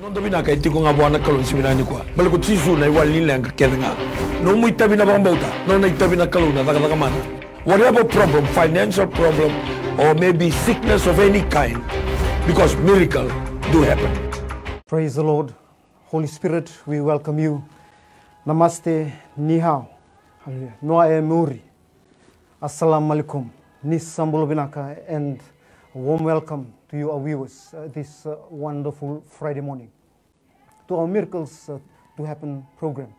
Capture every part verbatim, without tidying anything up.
Noda vinaka e tiko ga vua na Kalou ni siga vinaka nikua. Baleta ko Jisu na iwali ni leqa kece ga. Nomu itavi na vakabauta, nona itavi na Kalou na cakacaka mana. Whatever problem, financial problem, or maybe sickness of any kind, because miracle do happen. Praise the Lord. Holy Spirit, we welcome you. Namaste, ni hao. Hallelujah. Noa e muri. Assalamu alaikum. Ni sa bula vinaka, and a warm welcome to you, our viewers, uh, this uh, wonderful Friday morning to our Miracles uh, to Happen program,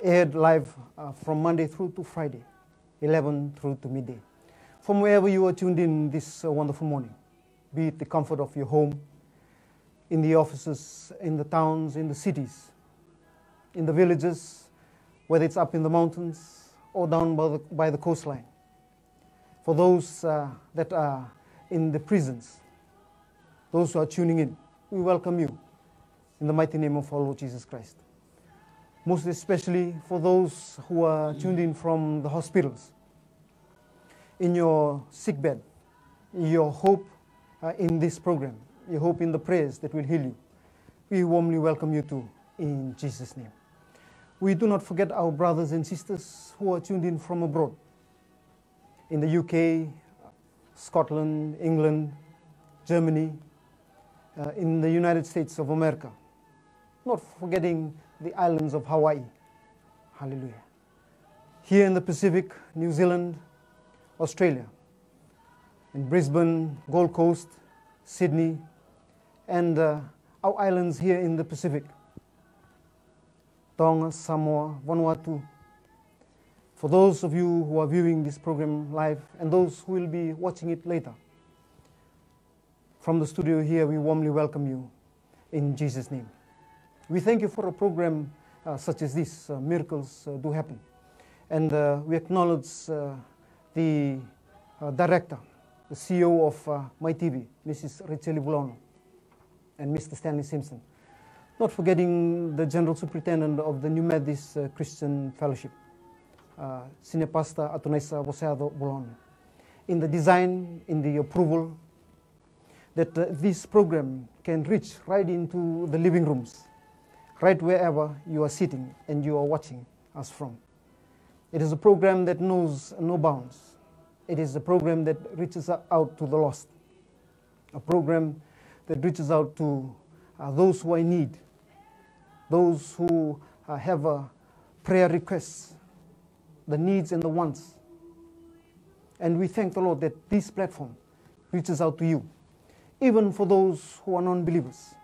aired live uh, from Monday through to Friday, eleven through to midday. From wherever you are tuned in this uh, wonderful morning, be it the comfort of your home, in the offices, in the towns, in the cities, in the villages, whether it's up in the mountains or down by the, by the coastline. For those uh, that are in the prisons, those who are tuning in, we welcome you in the mighty name of our Lord Jesus Christ. Most especially for those who are tuned in from the hospitals, in your sick bed, your hope uh, in this program, your hope in the prayers that will heal you. We warmly welcome you too in Jesus' name. We do not forget our brothers and sisters who are tuned in from abroad, in the U K, Scotland, England, Germany, uh, in the United States of America, not forgetting the islands of Hawaii. Hallelujah. Here in the Pacific, New Zealand, Australia, in Brisbane, Gold Coast, Sydney, and uh, our islands here in the Pacific, Tonga, Samoa, Vanuatu. For those of you who are viewing this program live and those who will be watching it later, from the studio here, we warmly welcome you in Jesus' name. We thank you for a program uh, such as this, uh, Miracles uh, Do Happen. And uh, we acknowledge uh, the uh, director, the C E O of uh, My T V, Missus Richeli Vulaono, and Mister Stanley Simpson. Not forgetting the General Superintendent of the New Methodist uh, Christian Fellowship, uh, Senior Pastor Atunaisa Vosayaco Vulaono, in the design, in the approval, that uh, this program can reach right into the living rooms, right wherever you are sitting and you are watching us from. It is a program that knows no bounds. It is a program that reaches out to the lost, a program that reaches out to uh, those who are in need, those who uh, have uh, prayer requests, the needs and the wants. And we thank the Lord that this platform reaches out to you, even for those who are non-believers.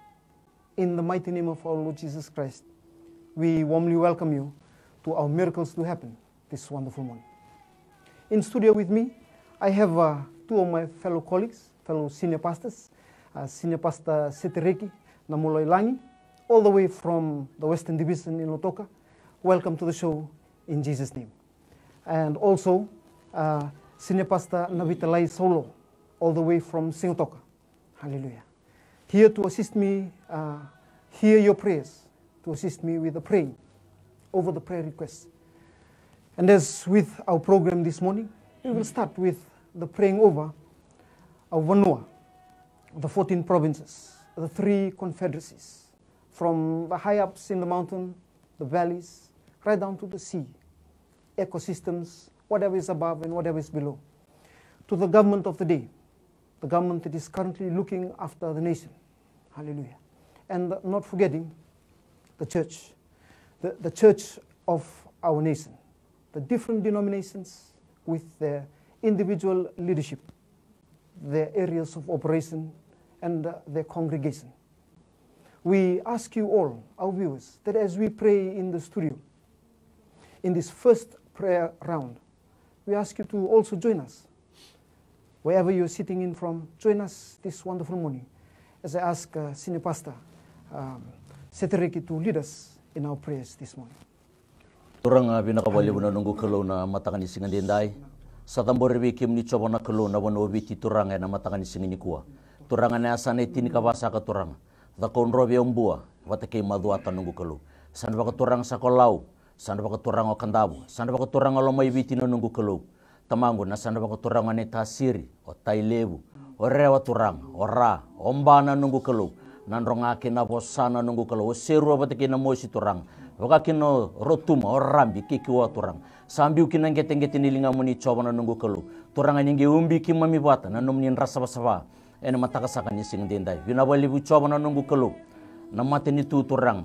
In the mighty name of our Lord Jesus Christ, we warmly welcome you to our Miracles Do Happen this wonderful morning. In studio with me, I have uh, two of my fellow colleagues, fellow senior pastors, uh, Senior Pastor Setereki Namuloi Lagi, all the way from the Western Division in Lautoka. Welcome to the show in Jesus' name. And also, uh, Senior Pastor Navita Lai Saulo, all the way from Sigatoka. Hallelujah. Here to assist me, uh, hear your prayers, to assist me with the praying over the prayer requests. And as with our program this morning, we will start with the praying over our vanua, the fourteen provinces, the three confederacies, from the high ups in the mountain, the valleys, right down to the sea, ecosystems, whatever is above and whatever is below, to the government of the day, the government that is currently looking after the nation. Hallelujah. And not forgetting the church, the, the church of our nation, the different denominations with their individual leadership, their areas of operation, and uh, their congregation. We ask you all, our viewers, that as we pray in the studio, in this first prayer round, we ask you to also join us. Wherever you're sitting in from, join us this wonderful morning as I ask uh, Senior Pastor um, Setereki to lead us in our prayers this morning. Turaga, vinaka vakalevu na noqu Kalou na mataka ni siga edaidai. Sa cabori vei kemuni Jiova na Kalou na vanua o Viti, Turaga, ena mataka ni siga nikua. Turaga, na yasana e tinikava saka, Turaga. Cakaudrovi au Bua vata kei Macuata, noqu Kalou. Sa na vakaturaga saka o Lau, sa na vakaturaga o Kadavu, sa na vakaturaga o Lomaiviti, na noqu Kalou. Tamaqu, na sa na vakaturaga o Naitasiri, o Tailevu, o Rewa, Turaga, o Ra, o Ba, na noqu Kalou. na droga kei na vosa na noqu Kalou, o Serua vata kei na mosi Turaga, vaka kina o Rotuma, o Rabi kei Kiwa Turaga. Sa biu ki na qeteqete ni ligamuni Jiova na noqu Kalou. Turaga ni qai ubi keimami vata na nomuni dra savasava ena mataka saka ni siga edaidai. Vinaka vakalevu Jiova na noqu Kalou, na matanitu Turaga,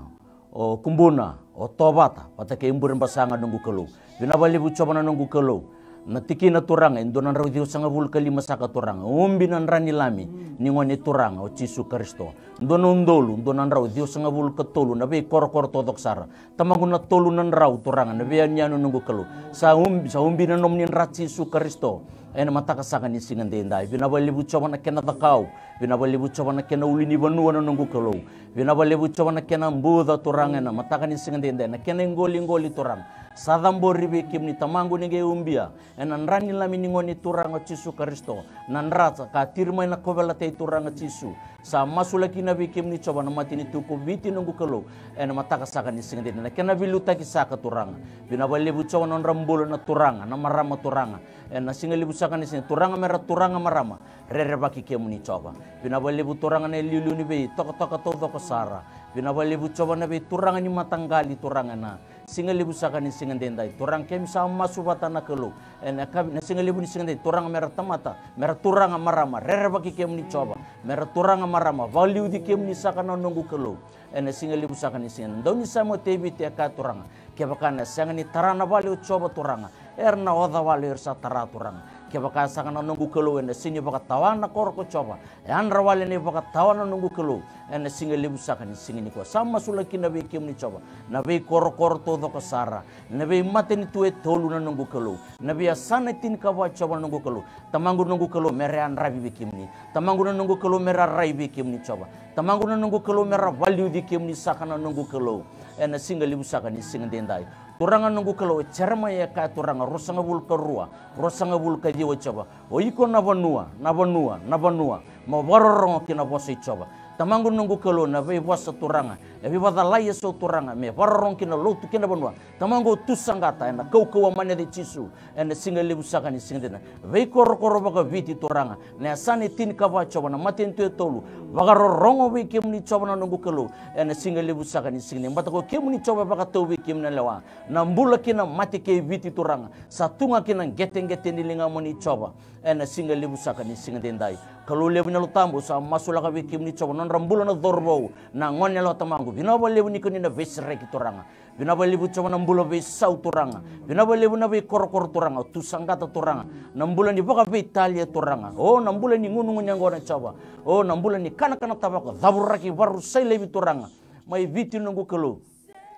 o Kubuna, o Tovata vata kei Burebasaga noqu Kalou. Vinaka vakalevu Jiova na noqu Kalou, na tikina Turaga e dua na drau ciwasagavulu ka lima saka Turaga. Ubi na dra ni Lami ni Gone Turaga o Jisu Karisito. Dua na udolu dua na drau ciwasagavulu ka tolu na veikorokoro taucoko sara. Tamaqu, na tolu na drau Turaga na veiyanuyanu noqu Kalou. Sa ubi, sa ubi na nomuni dra Jisu Karisito ena mataka saka ni siga edaidai. Vinaka vakalevu Jiova na kena cakau. Vinaka vakalevu Jiova na kena ulunivanua na noqu Kalou. Vinaka vakalevu Jiova na kena buca Turaga ena mataka ni siga edaidai, na kena iqoliqoli Turaga. Sa cabori vei kemuni Tamaqu ni qai ubia ena dra ni Lami ni Gone Turaga o Jisu Karisito, na dra ka tiri mai na kauveilatai Turaga Jisu. Sa masulaki kina vei kemuni Jiova na matanitu ko Viti noqu Kalou ena mataka saka ni siga edaidai, na kena veiliutaki saka Turaga. Vinaka vakalevu Jiova na nodra bula na turaga, na marama Turaga. Ena siga levu saka ni siga, Turaga, mera turaga marama rerevaki kemuni Jiova. Vinaka vakalevu Turaga na iliuliu ni veitokatoka taucoko sara. Vinaka vakalevu Jiova na veituraga ni mataqali Turaga ena siga levu saka ni siga edaidai. Turaga, keimami sa masu vata na Kalou ena yakavi, na siga levu ni siga edaidai, Turaga, mera tamata, mera turaga marama rerevaki kemuni Jiova. Mera turaga marama vakaliuci kemuni saka na noqu Kalou. Ena siga levu saka ni siga, na daunisame o Tevita e kaya Turaga, kevaka na sega ni tara na vale o Jiova Turaga, era na oca wale o ira sa tara Turaga. Kevaka saka na noqu Kalou ena sega ni vakatawa na koro ko Jiova, e yadra wale na ivakatawa na noqu Kalou. Ena siga levu saka ni siga nikua sa masulaki kina vei kemuni Jiova na veikorokoro taucoko sara, na veimatanitu e tolu na noqu Kalou, na veiyasana e tinikava Jiova na noqu Kalou. Tamaqu na noqu Kalou, mera yadravi vei kemuni. Tamaqu na noqu Kalou, mera rai vei kemuni Jiova. Tamaqu na noqu Kalou, mera vakaliuci kemuni saka na noqu Kalou. Ena siga levu saka ni siga edaidai, Turaga noqu Kalou, o Jeremaia e kaya Turaga, ruasagavulu ka rua, ruasagavulu ka ciwa Jiova. O iko na vanua, na vanua, na vanua, mo vakarorogo ki na vosa i Jiova. Tamaqu noqu Kalou, na veivosa Turaga, na veivakacalai eso Turaga me vakarorogo ki na lotu kei na vanua. Tamaqu, au tu saqata ena kaukauwa mai na yaca i Jisu. Ena siga levu saka ni siga edaidai, veikorokoro vakaviti Turaga, na yasana e tinikava Jiova, na matanitu e tolu, vakarorogo vei kemuni Jiova na noqu Kalou. Ena siga levu saka ni siga edaidai, baleta ko kemuni Jiova e vakatau vei kemuni na lewa. Na bula kei na mate kei Viti Turaga sa tu ga ki na qeteqete ni ligamuni Jiova. Ena siga levu saka ni siga edaidai, Kalou levu ni Yalo Tabu, sa masulaka vei kemuni Jiova na nodra bula na cauravou, na gone yalewa Tamaqu. Vinaka vakalevu ni ko ni na veisereki Turaga. Vinaka vakalevu Jiova na bula veisau Turaga. Vinaka vakalevu na veikorokoro Turaga, au tu saqata Turaga na bula ni vakaveitalia Turaga. O na bula ni gunugunu yaqona Jiova. O na bula ni kanakana tavako, cavuraki, vakarusai laivi Turaga mai Viti noqu Kalou.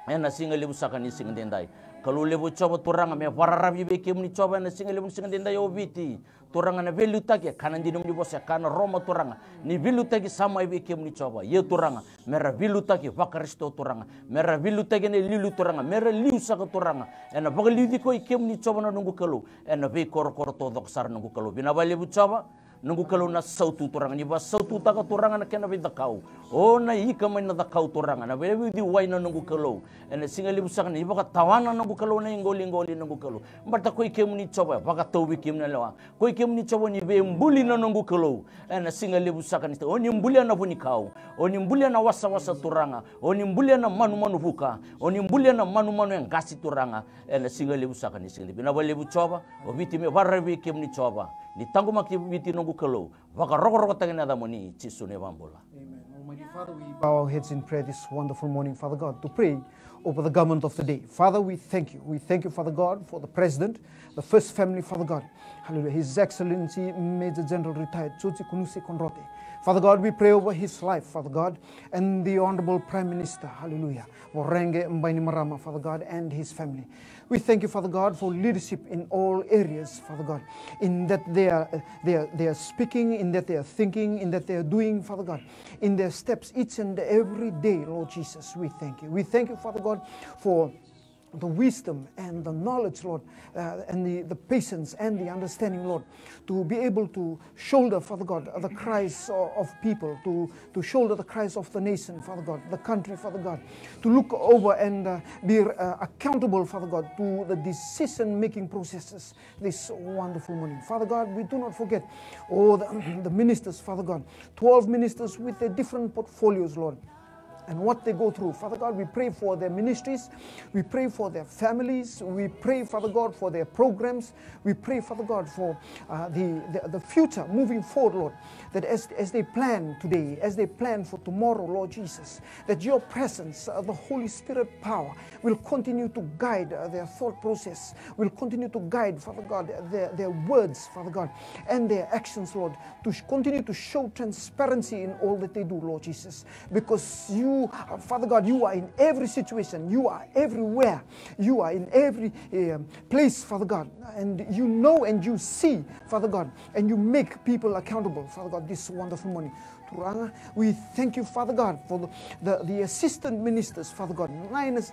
Ena siga levu saka ni siga edaidai, Kalou levu Jiova Turaga, me vakararavi vei kemuni Jiova ena siga levu ni siga edaidai o Viti. Turaga, na veiliutaki e kaya na dina nomuni vosa, e kaya na Roma Turaga, ni veiliutaki sa mai vei kemuni Jiova. Ia Turaga, mera veiliutaki vaKarisito Turaga, mera veiliutaki ena iliuliu Turaga, mera liu saka Turaga. Ena vakaliuci koi kemuni Jiova na noqu Kalou ena veikorokoro taucoko sara noqu Kalou. Vinaka vakalevu Jiova, noqu Kalou, na sautu Turaga, ni vakasaututaka Turaga na kena veicakau. O na ika mai na cakau Turaga, na veivuci wai na noqu Kalou. Ena siga levu saka ni vakatawana noqu Kalou na iqoliqoli noqu Kalou. Baleta koi kemuni Jiova e vakatau vei kemuni na lewa. Koi kemuni Jiova ni veibuli na noqu Kalou. Ena siga levu saka ni, o ni bulia na vunikau, o ni bulia na wasawasa Turaga, o ni bulia na manumanu vuka, o ni bulia na manumanu e qasi Turaga. Ena siga levu saka ni siga, vinaka vakalevu Jiova, o Viti me vakararavi vei kemuni Jiova. Ni taqomaki Viti noqu Kalou, vakarokorokotaki na yacamuni Jisu na iVakabula. Amen. Almighty Father, we bow our heads in prayer this wonderful morning, Father God, to pray over the government of the day. Father, we thank you. We thank you, Father God, for the president, the first family, Father God. Hallelujah. His Excellency Major General Retired Joji Kunusi Konrote. Father God, we pray over his life, Father God, and the Honorable Prime Minister. Hallelujah. Voreqe Bainimarama, Father God, and his family. We thank you, Father God, for leadership in all areas, Father God, in that they are, uh, they are, they are speaking, in that they are thinking, in that they are doing, Father God, in their steps each and every day, Lord Jesus. We thank you. We thank you, Father God, for the wisdom and the knowledge, Lord, uh, and the, the patience and the understanding, Lord, to be able to shoulder, Father God, the cries o- of people, to, to shoulder the cries of the nation, Father God, the country, Father God, to look over and uh, be uh, accountable, Father God, to the decision-making processes this wonderful morning. Father God, we do not forget all the, the ministers, Father God, twelve ministers with their different portfolios, Lord, and what they go through. Father God, we pray for their ministries. We pray for their families. We pray, Father God, for their programs. We pray, Father God, for uh, the, the, the future moving forward, Lord, that as, as they plan today, as they plan for tomorrow, Lord Jesus, that your presence, uh, the Holy Spirit power, will continue to guide uh, their thought process, will continue to guide, Father God, their, their words, Father God, and their actions, Lord, to sh- continue to show transparency in all that they do, Lord Jesus. Because you, uh, Father God, you are in every situation, you are everywhere, you are in every um, place, Father God, and you know and you see, Father God, and you make people accountable, Father God, this wonderful morning. Turaga, we thank you, Father God, for the, the, the assistant ministers, Father God, nine as-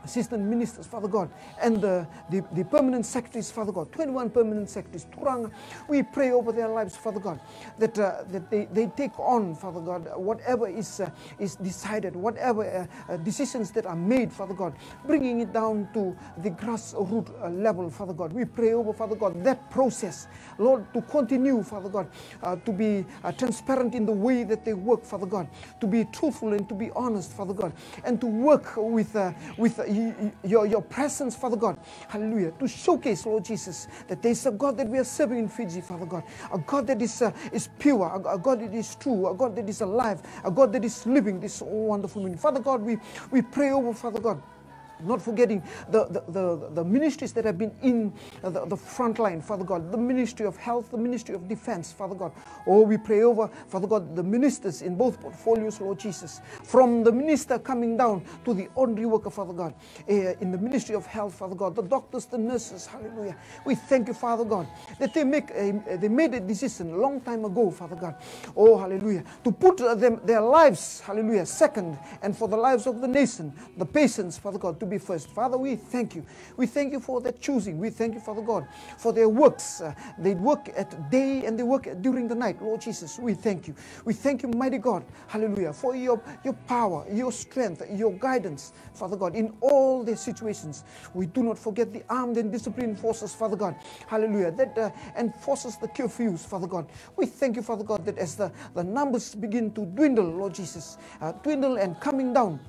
assistant ministers, Father God, and the, the, the permanent secretaries, Father God, twenty-one permanent secretaries. Turaga, we pray over their lives, Father God, that, uh, that they, they take on, Father God, whatever is, uh, is decided, whatever uh, uh, decisions that are made, Father God, bringing it down to the grassroots uh, level, Father God. We pray over, Father God, that process, Lord, to continue, Father God, uh, to be uh, transparent in the way that they work, Father God, to be truthful and to be honest, Father God, and to work with, uh, with uh, y- y- your, your presence, Father God. Hallelujah. To showcase, Lord Jesus, that there is a God that we are serving in Fiji, Father God. A God that is, uh, is pure, a, a God that is true, a God that is alive, a God that is living this wonderful morning. Father God, we, we pray over, Father God, not forgetting the, the, the, the ministries that have been in uh, the, the front line, Father God, the Ministry of Health, the Ministry of Defense, Father God. Oh, we pray over, Father God, the ministers in both portfolios, Lord Jesus, from the minister coming down to the ordinary worker, Father God, eh, in the Ministry of Health, Father God, the doctors, the nurses, hallelujah. We thank you, Father God, that they make a, they made a decision a long time ago, Father God. Oh, hallelujah. To put uh, them, their lives, hallelujah, second, and for the lives of the nation, the patients, Father God, to be first. Father, we thank you. We thank you for their choosing. We thank you, Father God, for their works. Uh, they work at day and they work during the night. Lord Jesus, we thank you. We thank you, mighty God, hallelujah, for your, your power, your strength, your guidance, Father God, in all their situations. We do not forget the armed and disciplined forces, Father God, hallelujah, that uh, enforces the curfews, Father God. We thank you, Father God, that as the, the numbers begin to dwindle, Lord Jesus, uh, dwindle and coming down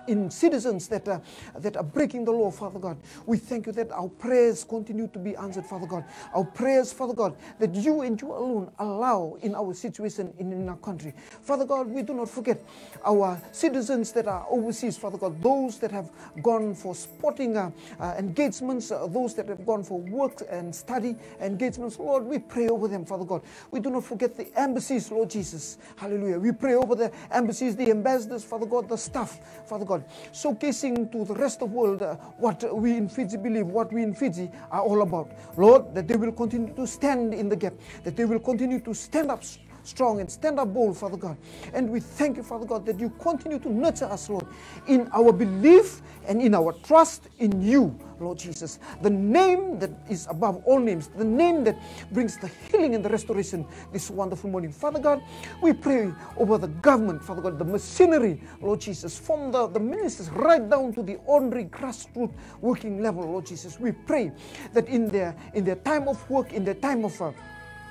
in citizens that, uh, that are breaking the law, Father God. We thank you that our prayers continue to be answered, Father God. Our prayers, Father God, that you and you alone allow in our situation in, in our country. Father God, we do not forget our citizens that are overseas, Father God, those that have gone for sporting uh, uh, engagements, uh, those that have gone for work and study engagements. Lord, we pray over them, Father God. We do not forget the embassies, Lord Jesus. Hallelujah. We pray over the embassies, the ambassadors, Father God, the staff, Father God, showcasing to the rest of the world uh, what we in Fiji believe, what we in Fiji are all about. Lord, that they will continue to stand in the gap, that they will continue to stand up s- strong and stand up bold, Father God. And we thank you, Father God, that you continue to nurture us, Lord, in our belief and in our trust in you, Lord Jesus, the name that is above all names, the name that brings the healing and the restoration this wonderful morning. Father God, we pray over the government, Father God, the machinery, Lord Jesus, from the, the ministers right down to the ordinary grassroots working level, Lord Jesus. We pray that in their, in their time of work, in their time of uh,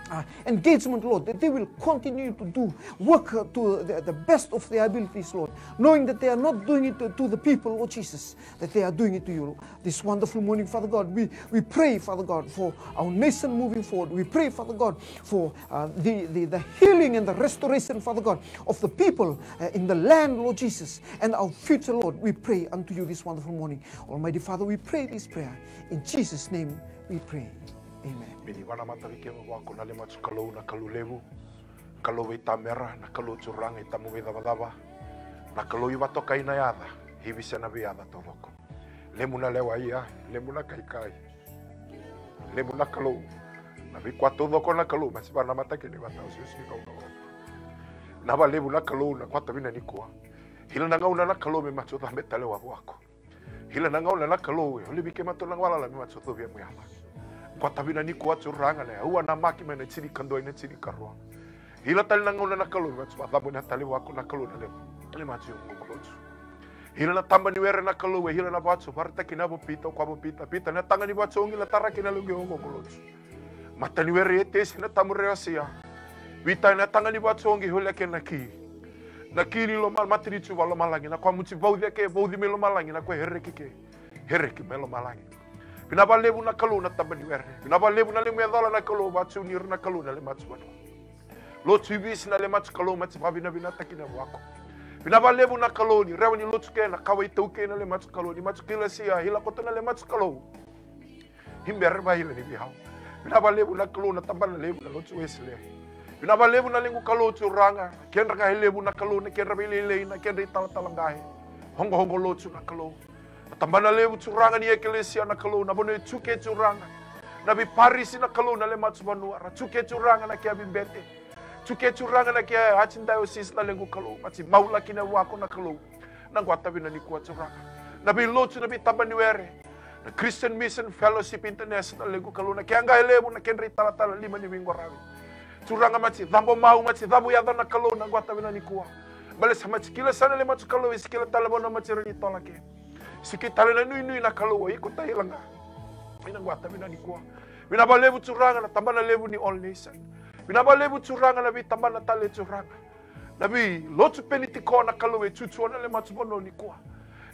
uh, engagement, Lord, that they will continue to do work uh, to the, the best of their abilities, Lord, knowing that they are not doing it to, to the people, Lord Jesus, that they are doing it to you. This wonderful morning, Father God, we, we pray, Father God, for our nation moving forward. We pray, Father God, for uh, the, the, the healing and the restoration, Father God, of the people uh, in the land, Lord Jesus, and our future, Lord. We pray unto you this wonderful morning. Almighty Father, we pray this prayer. In Jesus' name we pray. Amen. Me ni vana mata vei kemavako na le machu Kalou, na Kalou levu, Kalou vei tamera, na Kalou turaga i tamu vei cavacava, na Kalou i vatokai na yaca, i vise na vei yaca taucoko. Lemu na lewa ia, lemu na kaikai, lemu na Kalou. Na vei kua taucoko na Kalou, masi vana mata kei ni vata o siusi ni kaukau. Na valevu na Kalou na kwata vina ni kua. Hila na gauna na Kalou me machu cabe tale wavwako. Hila na gauna na Kalou e, o levi kematu na galala me matu socovi emu yaca. Qwata vina nikua Turaga na aua namaki mai na tinikadua ina tinikarua. Hila tale na gauna na Kalou me matu vacabo ina tale wako na Kalou na le, le matu oqoqo lotu. Hila na taba ni were na Kalou e, hila na vatu, varataki na vo Pita, o kwa vo Pita, Pita na taga ni vatu ogi na taraki na lequ oqoqo lotu. Mata ni were e tesi na tamu rewasia. Vita na taga ni vatu ogi hole ke na ki. Na ki ni loma, mata ni tuva lomalagi, na kwa muti vauci ke, vauci me lomalagi, na kwa hereki ke, hereki me lomalagi. Vina valevu na Kalou na taba ni were. Vina valevu na lemu e cola na Kalou, vatu ni ira na Kalou na le matu vanua. Lotu i visi na le matu Kalou, mati vavinavinataki na wako. Vina valevu na Kalou ni rewa ni lotu ke, na kawa i tau ke na le matu Kalou, ni matu kilasia, hila koto na le matu Kalou. Ibere vaila ni vihau. Vinava levu na Kalou na tabana levu na lotu Wesele. Vinava levu na lequ Kalou Turaga, kedra qai levu na Kalou na kedra veilailai na kedra italatala qai. Hoqohoqo lotu na Kalou. Na tabana levu Turaga ni ekelesia na Kalou na vanua e tuke Turaga. Na veiparisi na Kalou na le matu vanua ra tuke Turaga na kea vibete. Tuke Turaga na kea archdiocese na lequ Kalou. Mati maulaki na wako na Kalou. Na qwata vina nikua Turaga. Na veilotu na veitaba ni were. Na Christian Mission Fellowship International lequ Kalou na kea qai levu na kedra italatala lima ni veiqoravi. Turaga mati cabo mau mati cabo yaca na Kalou na qwata vina nikua. Bale sa mati kila sana le matu Kalou e sikila tale vanua mati ra ni tola ke. Siki tale na nuinui na Kalou o iko taila ga. Ina qwata vina nikua. Vinava levu Turaga na tabana levu ni All Nation. Vinava levu Turaga na veitabana tale Turaga. Na veilotu Penitiko na Kalou e tutua na le matu vanua nikua.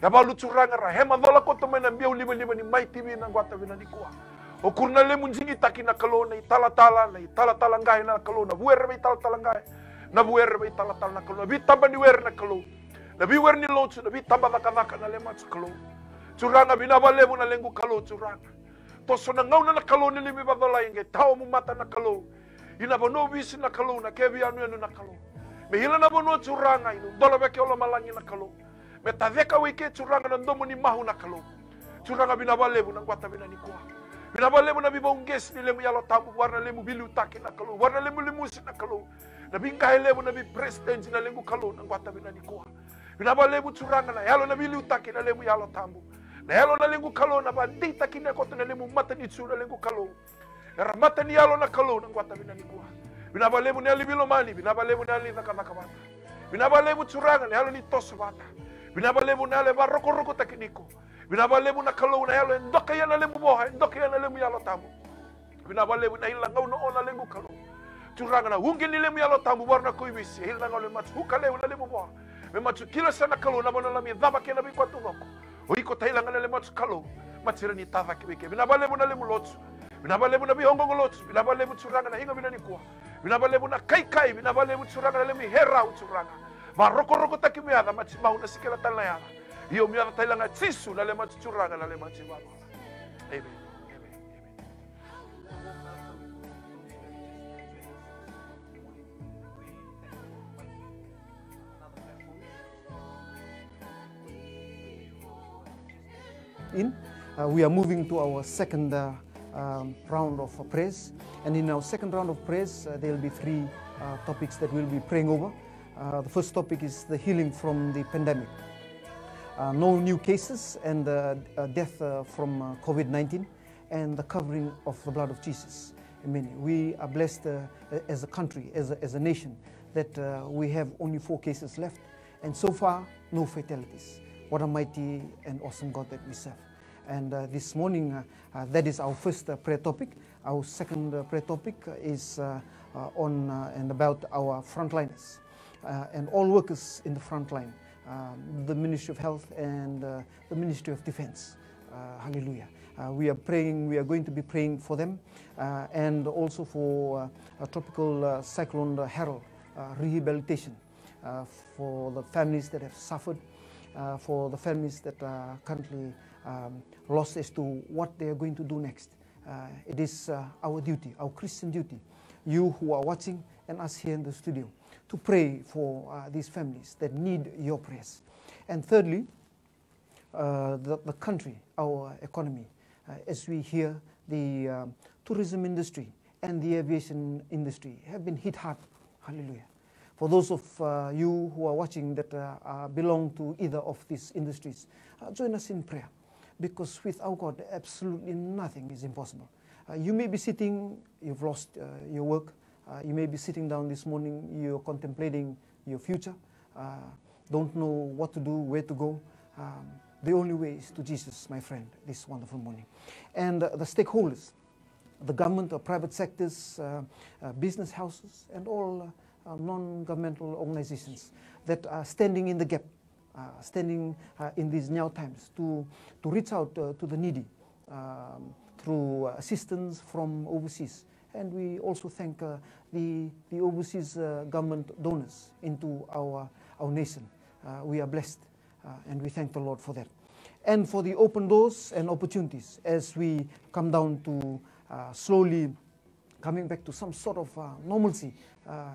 E valu Turaga ra hema cola koto mai na biau livaliva ni mai tivi na qwata vina nikua. O kuru na lemu jigitaki na Kalou na italatala, na italatala qai na Kalou, na vuere veitalatala qai, na vuere veitalatala na Kalou, na veitaba ni were na Kalou, na veiwere ni lotu, na veitaba cakacaka na le matu Kalou. Turaga vinava levu na lequ Kalou Turaga. Toso na gauna na Kalou ni limi vacolai qe tawa mu mata na Kalou. Ina vanua visi na Kalou na kevi yanuyanu na Kalou. Me ila na vanua Turaga ina dola veke o lomalagi na Kalou. Me taceka wei ke Turaga na domo ni mahu na Kalou. Turaga vinava levu na qwata vina nikua. Vinava levu na vivauqesi ni lemu yalo tabu vara na lemu viliutaki na Kalou vara na lemu limusi na Kalou. Na viqae levu na viperesitenti na lequ Kalou na qwata vina nikua. Vinava levu Turaga na yalo na viliutaki na lemu yalo tabu. Na yalo na lequ Kalou na vadeitaki na koto na lemu matanitu na lequ Kalou. Era mata ni yalo na Kalou na qwata vina nikua. Vinava levu na yali vilomani, vinava levu na yali cakacaka vata. Vinava levu Turaga na yalo ni toso vata. Vinava levu na yalo e varokorokotaki niko. Vinava levu na Kalou na yalo e doka ia na lemu voa, e doka ia na lemu yalo tabu. Vinava levu na ila gauna o na lequ Kalou. Turaga na uqe ni lemu yalo tabu vara na koivisi, e ila na gauna e matu uka levu na lemu voa. Me matu kila sa na Kalou na vanua lami cava kei na veikua taucoko. O iko taila ga na le matu Kalou. Mati ra ni tacake vei ke. Vinava levu na lemu lotu. Vinava levu na veioqoqo lotu. Vinava levu Turaga na iga vina nikua. Vinava levu na kaikai. Vinava levu Turaga na lemu herau Turaga. Varokorokotaki me yaca mati mau na sikela tale na yaca. Io me yaca taila ga Jisu na le matu Turaga na le matu vava. Amen. Amen. In. Uh, we are moving to our second uh, um, round of uh, prayers. And in our second round of prayers, uh, there will be three uh, topics that we'll be praying over. Uh, the first topic is the healing from the pandemic. Uh, no new cases and uh, uh, death uh, from uh, COVID nineteen and the covering of the blood of Jesus. I mean, we are blessed uh, as a country, as a, as a nation, that uh, we have only four cases left. And so far, no fatalities. What a mighty and awesome God that we serve. And uh, this morning, uh, uh, that is our first uh, prayer topic. Our second uh, prayer topic uh, is uh, uh, on uh, and about our frontliners uh, and all workers in the front line, uh, the Ministry of Health and uh, the Ministry of Defense. Uh, hallelujah. Uh, we are praying, we are going to be praying for them uh, and also for uh, a tropical uh, cyclone uh, Harold uh, rehabilitation uh, for the families that have suffered, uh, for the families that are currently um, lost as to what they are going to do next. Uh, it is uh, our duty, our Christian duty, you who are watching and us here in the studio, to pray for uh, these families that need your prayers. And thirdly, uh, the, the country, our economy, uh, as we hear the uh, tourism industry and the aviation industry have been hit hard. Hallelujah. For those of uh, you who are watching that uh, uh, belong to either of these industries, uh, join us in prayer. because with our God, absolutely nothing is impossible. Uh, you may be sitting, you've lost uh, your work. Uh, you may be sitting down this morning, you're contemplating your future, uh, don't know what to do, where to go. Um, the only way is to Jesus, my friend, this wonderful morning. And uh, the stakeholders, the government, uh, private sectors, uh, uh, business houses, and all uh, uh, non-governmental organizations that are standing in the gap, uh, standing uh, in these now times to, to reach out uh, to the needy um, through assistance from overseas. And we also thank uh, the, the overseas uh, government donors into our, our nation. Uh, we are blessed uh, and we thank the Lord for that. And for the open doors and opportunities as we come down to uh, slowly coming back to some sort of uh, normalcy uh,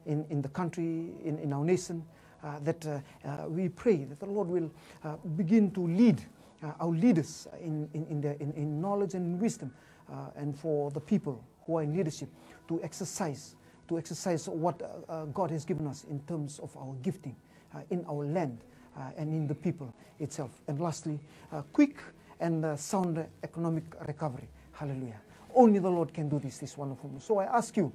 in, in the country, in, in our nation, uh, that uh, uh, we pray that the Lord will uh, begin to lead uh, our leaders in, in, in, their, in, in knowledge and wisdom, uh, and for the people who are in leadership to exercise, to exercise what uh, uh, God has given us in terms of our gifting uh, in our land uh, and in the people itself. And lastly, uh, quick and uh, sound economic recovery. Hallelujah. Only the Lord can do this, this wonderful. So I ask you,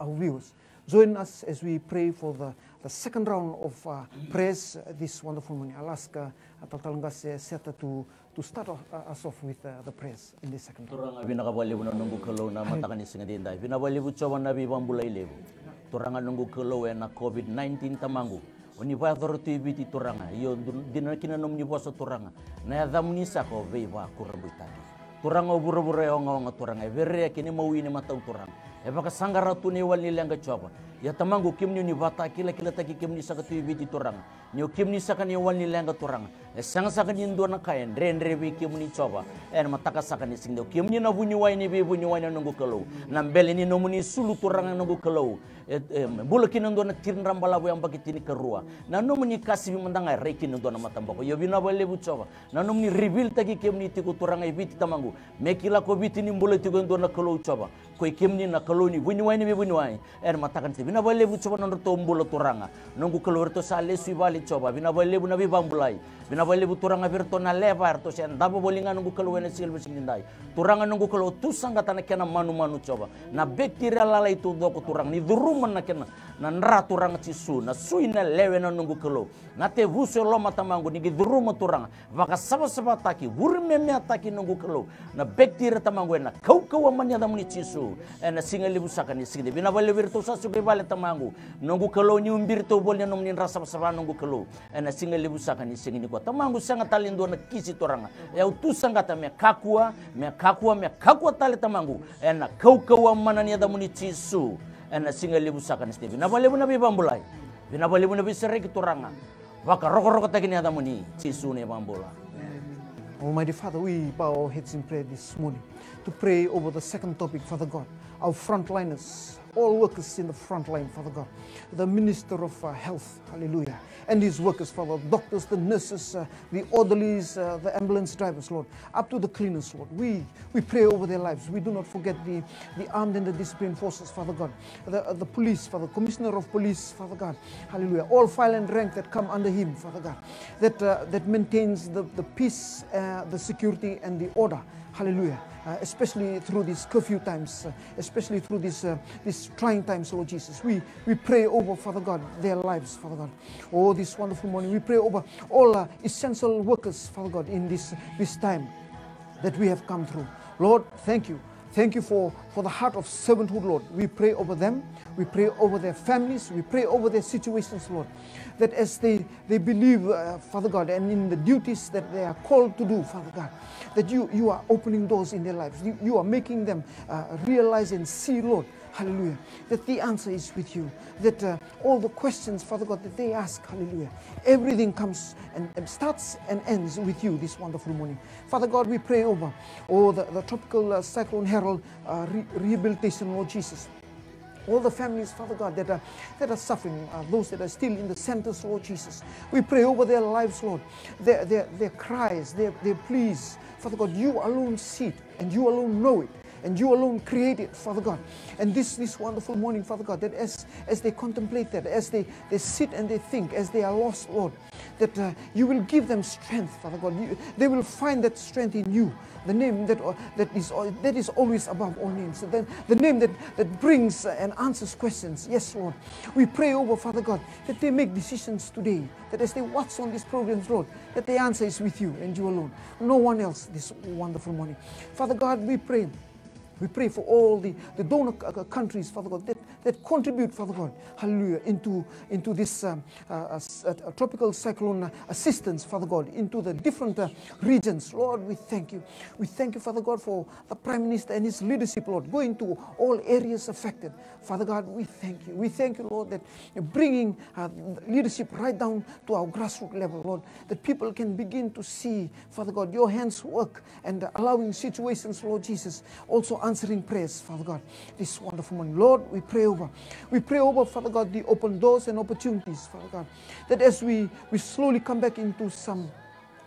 our viewers, join us as we pray for the, the second round of uh, prayers uh, this wonderful morning. I'll ask uh, Talatala Qase Seta to, to start off, uh, us off with uh, the prayers in this second round. Turaga, vinaka vakalevu na noqu Kalou na mataka ni siga edaidai. Vinaka vakalevu Jiova na veivakabulai levu. Turaga noqu Kalou, ena COVID nineteen, Tamaqu, o ni vakayacora tu e Viti, Turaga. Io, du-, dina kina na nomuni vosa, Turaga, na yacamuni saka o veivakurabuitaki. Turaga, o vuravura e ogaoga, Turaga, e verea kina imawi ni matau, Turaga. E vakasaqara tu na iwali ni leqa, Jiova. Ia Tamaqu, kemuni o ni vakatakilakilataki kemuni saka tu e Viti, Turaga. Ni o kemuni saka na iwali ni leqa, Turaga. E sega saka ni dua na ka e dredre vei kemuni, Jiova, ena mataka saka ni siga edaidai. O kemuni na vuniwai ni veivuniwai, na noqu Kalou. Na bele ni nomuni sulu, Turaga, na noqu Kalou, e, e bula kina e dua na tiridra balavu yabaki tinikarua. Na nomuni kacivi mada ga e rai kina e dua na mataboko. Io, vinaka vakalevu, Jiova, na nomuni reveal-taki kemuni tiko, Turaga, e Viti, Tamaqu. Me kila ko Viti ni bula tiko e dua na Kalou, Jiova. Ko i kemuni na Kalou ni vuniwai ni veivuniwai. Ena mataka ni siga edaidai, vinaka vakalevu, Jiova, na nodratou bula, Turaga. Noqu Kalou, eratou sa lesu i vale, Jiova. Vinaka vakalevu na veivakabulai. Vinaka vakalevu, Turaga, vei iratou na leva eratou se davo voli ga, noqu Kalou, ena siga levu ni siga edaidai. Turaga, noqu Kalou, tu saqata na kena manumanu, Jiova. Na bacteria lalai taucoko, Turaga, ni curuma na kena, na dra, Turaga Jisu, na sui, na lewe, na noqu Kalou. Na tevuso e loma, Tamaqu, ni qai curuma, Turaga. Vakasavasavataki, vurimemeataki, noqu Kalou, na bacteria, Tamaqu, ena kaukauwa mana ni yacamuni, Jisu. Ena siga levu saka ni siga edaidai. Vinaka vakalevu vei iratou sa suka i vale, Tamaqu. Noqu Kalou, ni ubiratou voli na nomuni dra savasava, noqu Kalou. Ena siga levu saka ni siga nikua, Tamaqu, sega tale e dua na kisi, Turaga. E au tu saqata me kakua, me kakua, me kakua tale, Tamaqu. Ena kaukauwa mana ni yacamuni, Jisu. Ena siga levu saka ni siga edaidai. Vinaka vakalevu na veivakabulai. Vinaka vakalevu na veisereki, Turaga. Vakarokorokotaki na yacamuni, Jisu na iVakabula. Almighty Father, we bow our heads in prayer this morning to pray over the second topic, Father God, our frontliners, all workers in the front line, Father God, the Minister of uh, Health, hallelujah, and his workers, Father, doctors, the nurses, uh, the orderlies, uh, the ambulance drivers, Lord, up to the cleaners, Lord. We, we pray over their lives. We do not forget the, the armed and the disciplined forces, Father God, the, uh, the police, Father, Commissioner of Police, Father God, hallelujah, all file and rank that come under him, Father God, that, uh, that maintains the, the peace, uh, the security and the order, hallelujah, uh, especially through these curfew times, uh, especially through these, uh, these trying times, Lord Jesus. We, we pray over, Father God, their lives, Father God. Oh, this wonderful morning, we pray over all uh, essential workers, Father God, in this, this time that we have come through. Lord, thank you. Thank you for, for the heart of servanthood, Lord. We pray over them. We pray over their families. We pray over their situations, Lord. That as they, they believe, uh, Father God, and in the duties that they are called to do, Father God, that you, you are opening doors in their lives. You, you are making them uh, realize and see, Lord, hallelujah, that the answer is with you. That uh, all the questions, Father God, that they ask, hallelujah, everything comes and, and starts and ends with you this wonderful morning. Father God, we pray over, oh, the, the tropical uh, cyclone Harold uh, re- rehabilitation, Lord Jesus. All the families, Father God, that are, that are suffering, uh, those that are still in the centers, Lord Jesus. We pray over their lives, Lord, their, their, their cries, their, their pleas. Father God, you alone see it, and you alone know it, and you alone create it, Father God. And this, this wonderful morning, Father God, that as, as they contemplate that, as they, they sit and they think, as they are lost, Lord, that uh, you will give them strength, Father God. You, they will find that strength in you, the name that, uh, that, is, uh, that is always above all names, the, the name that, that brings uh, and answers questions. Yes, Lord. We pray over, Father God, that they make decisions today, that as they watch on these programs, Lord, that the answer is with you and you alone. No one else this wonderful morning. Father God, we pray. We pray for all the, the donor c- c- countries, Father God, that, that contribute, Father God, hallelujah, into, into this um, uh, uh, s- uh, tropical cyclone uh, assistance, Father God, into the different uh, regions. Lord, we thank you. We thank you, Father God, for the Prime Minister and his leadership, Lord, going to all areas affected. Father God, we thank you. We thank you, Lord, that you're bringing uh, leadership right down to our grassroots level, Lord, that people can begin to see, Father God, your hands work and allowing situations, Lord Jesus, also answering prayers, Father God, this wonderful morning. Lord, we pray over. We pray over, Father God, the open doors and opportunities, Father God, that as we, we slowly come back into some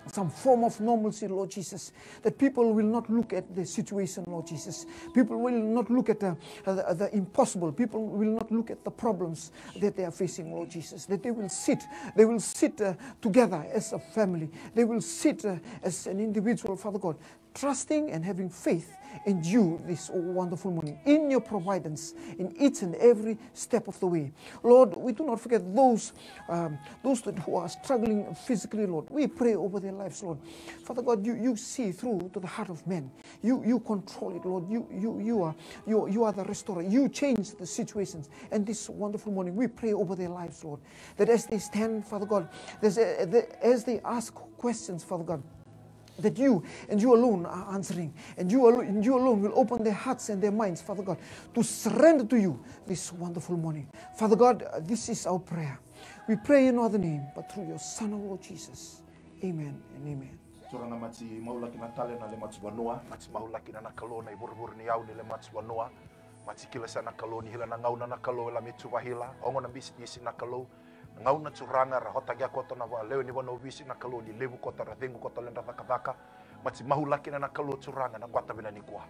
some form of normalcy, Lord Jesus, that people will not look at the situation, Lord Jesus. People will not look at the, uh, the, the impossible. People will not look at the problems that they are facing, Lord Jesus. That they will sit, they will sit uh, together as a family. They will sit uh, as an individual, Father God, trusting and having faith in you this wonderful morning, in your providence in each and every step of the way. Lord, we do not forget those, um, those that who are struggling physically, Lord. We pray over their lives, Lord. Father God, you, you see through to the heart of man. You, you control it, Lord. You, you, you, are, you, you are the restorer. You change the situations. And this wonderful morning, we pray over their lives, Lord, that as they stand, Father God, as, as they ask questions, Father God, that you and you alone are answering, and you, al- and you alone will open their hearts and their minds, Father God, to surrender to you this wonderful morning. Father God, uh, this is our prayer. We pray in no other name but through your Son, our Lord Jesus. Amen and amen. Turaga, mati maulaki na tale na le matu vanua, mati maulaki na na Kalou na ivurevure ni yau ni le matu vanua. Mati kila sa na Kalou ni hila na gauna na Kalou e lami tu vahila, ogo na bisinisi na Kalou. Na gauna Turaga ra hotaki a koto na va lewe ni vanua visi na Kalou ni levu koto ra cegu koto ledra cakacaka. Mati mahulaki na na Kalou Turaga na gwata vina nikua.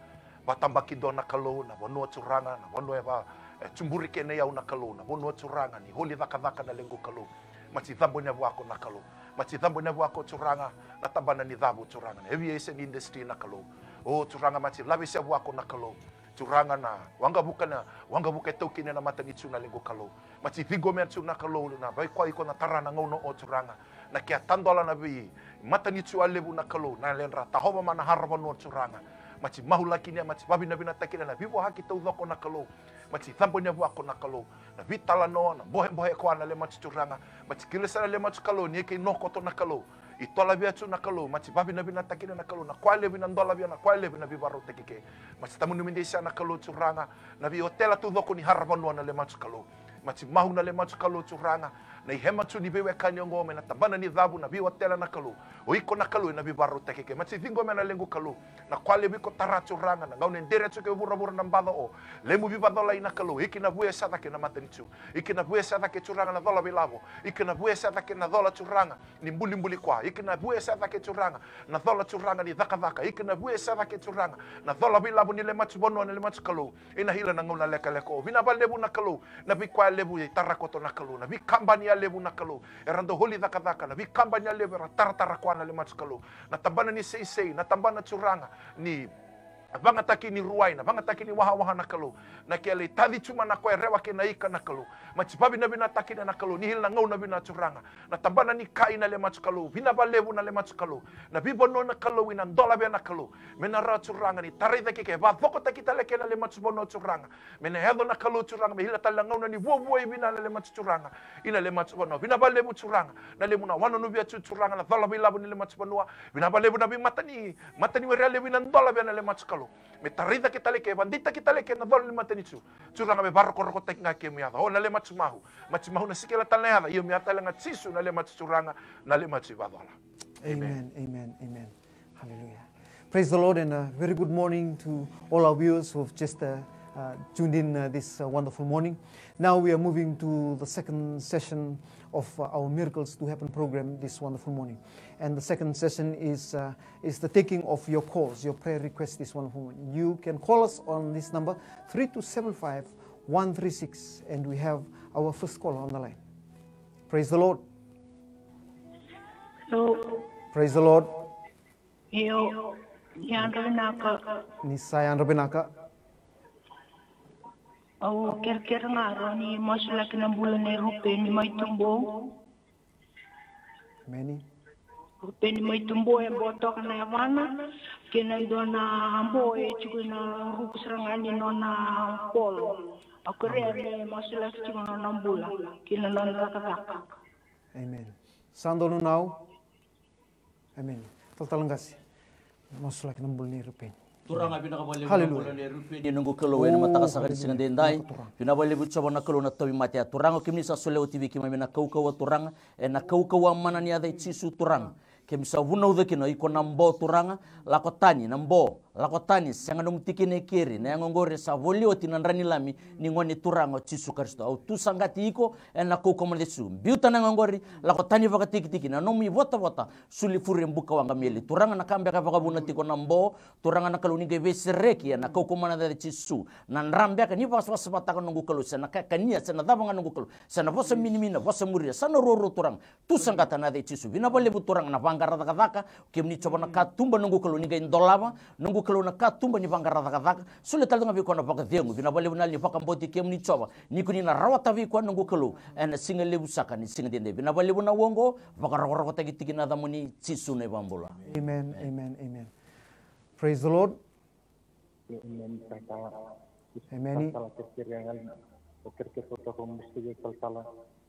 Vatabaki dua na Kalou na vanua Turaga, na vanua e va e tuburi kena i au na Kalou, na vanua Turaga ni holi cakacaka na lequ Kalou. Mati cabo ni avuako na Kalou. Mati cabo ni avuako Turaga na tabana ni cavu Turaga na aviation industry na Kalou. O Turaga mati lave se avuako na Kalou. Turaga na waqavuka na waqavuka e taukina na matanitu na lequ Kalou. Mati ciqomea tu na Kalou na vaikoa iko na tara na gauna o Turaga. Na kea tadola na vei matanitu a levu na Kalou na ledra tahova ma na hara vanua Turaga. Mati mahulakinia mati vavinavinatakinia na vivohaki taucoko na Kalou. Mati cabo ni avuako na Kalou. Na vitalanoa na bohebohe koa na le matu Turaga. Mati kila sa na le matu Kalou ni e kei no koto na Kalou. I tolavia tu na Kalou, mati vavinavinatakinia na Kalou, na koa levu na dolavia, na koa levu na vivarautaki ke. Mati tamunumidei sa na Kalou Turaga, na vei otela taucoko ni hara vanua na le matu Kalou. Mati mahu na le matu Kalou Turaga, na i hema tu ni veiwekani oqo me na tabana ni cavu na vei otela na Kalou. O iko na Kalou ena vivarautaki ke. Mati ciqomea na lequ Kalou. Na koa levu iko tara Turaga, na gauna e dere tu ke vuravura na baca o. Lemu vivacolai na Kalou, iki na vuesa cake na matanitu. Iki na vuesa cake Turaga na cola veilavo. Iki na vuesa cake na cola Turaga ni bulibuli koa. Iki na vuesa cake Turaga na cola Turaga ni cakacaka. Iki na vuesa cake Turaga na cola veilavo ni le matu vanua na le matu Kalou. Ina hila na gauna lekaleka o. Vinava levu na Kalou, na veikoya levu e tara koto na Kalou. Na veikabani a levu na Kalou. Era dau holi cakacaka, na veikabani a levu era taratara koa na le matu Kalou. Na tabana ni seisei, na tabana Turaga ni vagataki ni ruai, na vagataki ni wahawaha na Kalou. Na kea lai taci tu ma na koya e rewa kei na ika na Kalou. Mati vavinavinatakinia na Kalou, ni hila na gauna vina Turaga. Na tabana ni kai na le matu Kalou, vinava levu na le matu Kalou. Na vivanua na Kalou, ina dolavia na Kalou. Me na ra Turaga, ni tarai cake ke, vacokotaki tale ke na le matu vanua Turaga. Me na yaco na Kalou Turaga, me hila tale na gauna ni vuavuai vina na le matu Turaga. Ina le matu vanua, vinava levu Turaga. Na lemu na wananuvia tu Turaga, na cola veilavo ni le matu vanua. Vinava levu na veimatani, matani were a levu ina dolavia na le matu Kalou. Me tarai cake tale ke, vadeitaki tale ke na cola ni matanitu. Turaga me varokorokotaki ga kemu yaca. O na le matu mahu. Mati mahu na sikela tale na yaca. Io me yaca tale ga Jisu na le matu Turaga, na le matu ivacola. Amen, amen, amen. Hallelujah. Praise the Lord and a very good morning to all our viewers who have just uh, uh, tuned in uh, this uh, wonderful morning. Now we are moving to the second session of uh, our Miracles to Happen program this wonderful morning. And the second session is, uh, is the taking of your calls, your prayer requests this wonderful morning. You can call us on this number, three two seven five one three six, and we have our first caller on the line. Praise the Lord. Io. Praise the Lord. Io. Ni yadra vinaka. Ni sa yadra vinaka. Au kerekere ga rawa ni masulaki na bula nei Rupeni mai Tubou. Emeni. Rupeni mai Tubou e bo toka na yavana kei na dua na bo e tiko ina ruku sara ga ni nona polo. Au kerea me masulaki tiko na nona bula kei na nona cakacaka. Emeni. Sa donu nau. Emeni. Talatala qase. Masulaki na bula nei Rupeni. Turaga, vinaka vakalevu na bula nei Rupeni, noqu Kalou, ena mataka saka ni siga daidai. Vinaka vakalevu Jiova na Kalou na tauvimate. A Turaga, kemuni sa solia oti vei keimami na kaukauwa Turaga, ena kaukauwa mana ni yaca i Jisu Turaga. Keimami sa vunauca kina iko na bo Turaga, lako tani na bo, lako tani, sega nomu tikina e keri, na yago oqori sa voli oti na dra ni Lami ni Gone Turaga o Jisu Karisito. Au tu saqati iko ena kaukauwa mana i Jisu. Biuta na yago oqori, lako tani vakatikitiki na nomu ivotavota, suli fure buka waqa meli. Turaga, na ka beka e vakavuna tiko na bo, Turaga na Kalou, ni qai veisereki ena kaukauwa mana i Jisu. Na dra beka ni vakasavasavataka, noqu Kalou, se na ka e kania, se na cava ga, noqu Kalou, se na vosa minimini, na vosa muria, sa na ruarua Turaga. Tu saqata ena yaca i Jisu. Vinaka vakalevu Turaga na vaqara cakacaka, kemuni Jiova na katuba, noqu Kalou, ni qai dolava, noqu Kalou, na katuba ni vaqara cakacaka. Solia tale ga vei koya na vakacegu. Vinaka vakalevu na yalo ni vakabauti kemuni Jiova, ni ko ni na rawata vei koya, noqu Kalou, ena siga levu saka ni siga daidai. Vinaka vakalevu na ua oqo, vakarokorokotaki tiko ena yacamuni Jisu na iVakabula. Amen, amen, amen. Praise the Lord. Amen, talatala. Emeni. Talatala, kerekere ga. O kerekere talatala, o musu tiko talatala.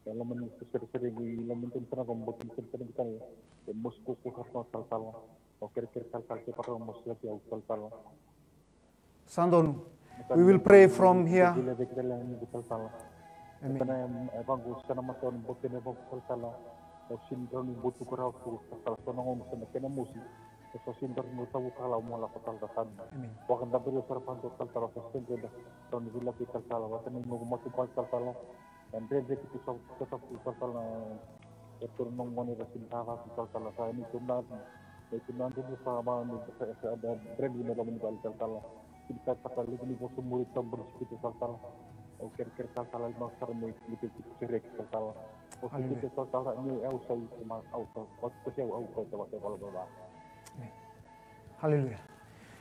E loma ni seresere ni loma ni talatala, o musu tiko talatala. O musu tiko talatala. O kerekere talatala, ke talatala, o musu tiko talatala. Sa donu. We will pray from here. Amen. Kena, e, vaqo, sa na matau ni bote ni vaqo talatala. Au sega ni rawa ni butuka rawa tu talatala, so na gauna sa na kena mosi. Au sa sega ni rawa ni tavuka rawa mo lako talatala. Amen. Vakadaberi au sara vaqo talatala, au sa sega ni rawa ni vilaki talatala. Vata ni noqu mataqali talatala. E dredre ki tu sa talatala. E tu na noqu gone ra sega ni rawa tu talatala. Sa ni tu na, ni tu na dredre sa va ni sa, sa, sa dredre na loma ni vale talatala. Kini ka taka levu ni vosa muri taburi siki talatala. Au kerekere talatala, i ma sara me kini ke kini sereki talatala. Au siki talatala, ni au sa i ma, au sa, au sa, au sa, au sa, au sa, au sa, au sa. Hallelujah.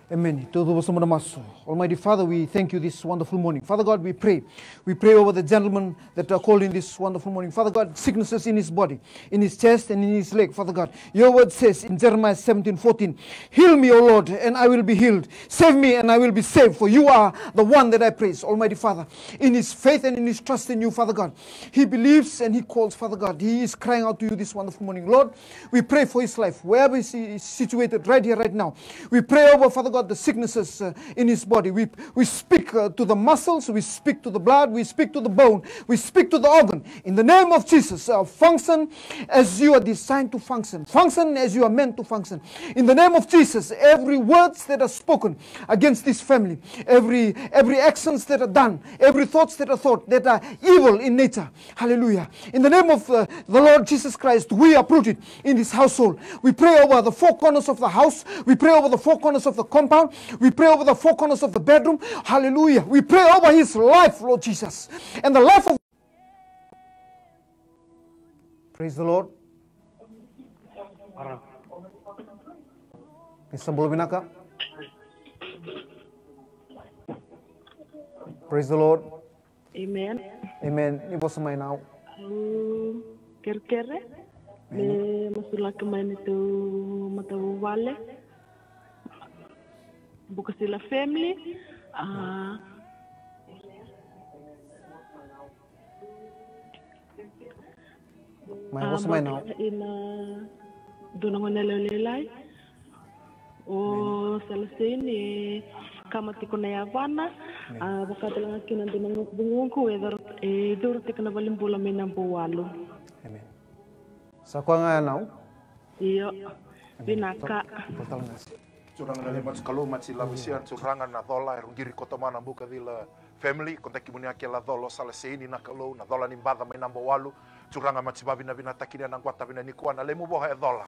Amen. Tou cuva sobu na masu. Almighty Father, we thank you this wonderful morning. Father God, we pray. We pray over the gentleman that are called in this wonderful morning. Father God, sicknesses in his body, in his chest and in his leg, Father God. Your word says in Jeremiah seventeen fourteen, "Heal me, O Lord, and I will be healed. Save me, and I will be saved, for you are the one that I praise." Almighty Father, in his faith and in his trust in you, Father God, he believes and he calls, Father God. He is crying out to you this wonderful morning. Lord, we pray for his life, wherever he is situated right here, right now. We pray over, Father God, the sicknesses, uh, in his body. We, we speak, uh, to the muscles, we speak to the blood, we speak to the bone, we speak to the organ. In the name of Jesus, uh, function as you are designed to function. Function as you are meant to function. In the name of Jesus, every words that are spoken against this family, every, every actions that are done, every thoughts that are thought that are evil in nature, hallelujah. In the name of, uh, the Lord Jesus Christ, we uproot it in this household. We pray over the four corners of the house. We pray over the four corners of the compound. We pray over the four corners of the bedroom. Hallelujah. We pray over his life, Lord Jesus. And the life of Praise the Lord. Ni sa bula vinaka. Praise the Lord. Amen. Amen. Ni vosa mai nau. Au kerekere. Amen. Me masulaki mai na tou matavuvale. Bukasila family. Ah. Mai, vosa mai nau. Ina dua na gone yalewa lailai. O Salasei ni kama tiko na yavana. Amen. A, vaka tale ga kina dua na gugugu e curu, e curu tiko na valenibula mai Nabouwalu. Amen. Sa koya ga ya nau. Io. Amen. Vinaka. Turaga na Kalou, Maji Lavo Sia, Turaga na cola, e rau qiri koto mai na Bukacila family, kodaki muni a kela cola, o Salaseini na Kalou, na cola ni baca mai Nabouwalu. Turaga, Maji vavinavinataki ni a na quata vina nikua na lemu voa e cola.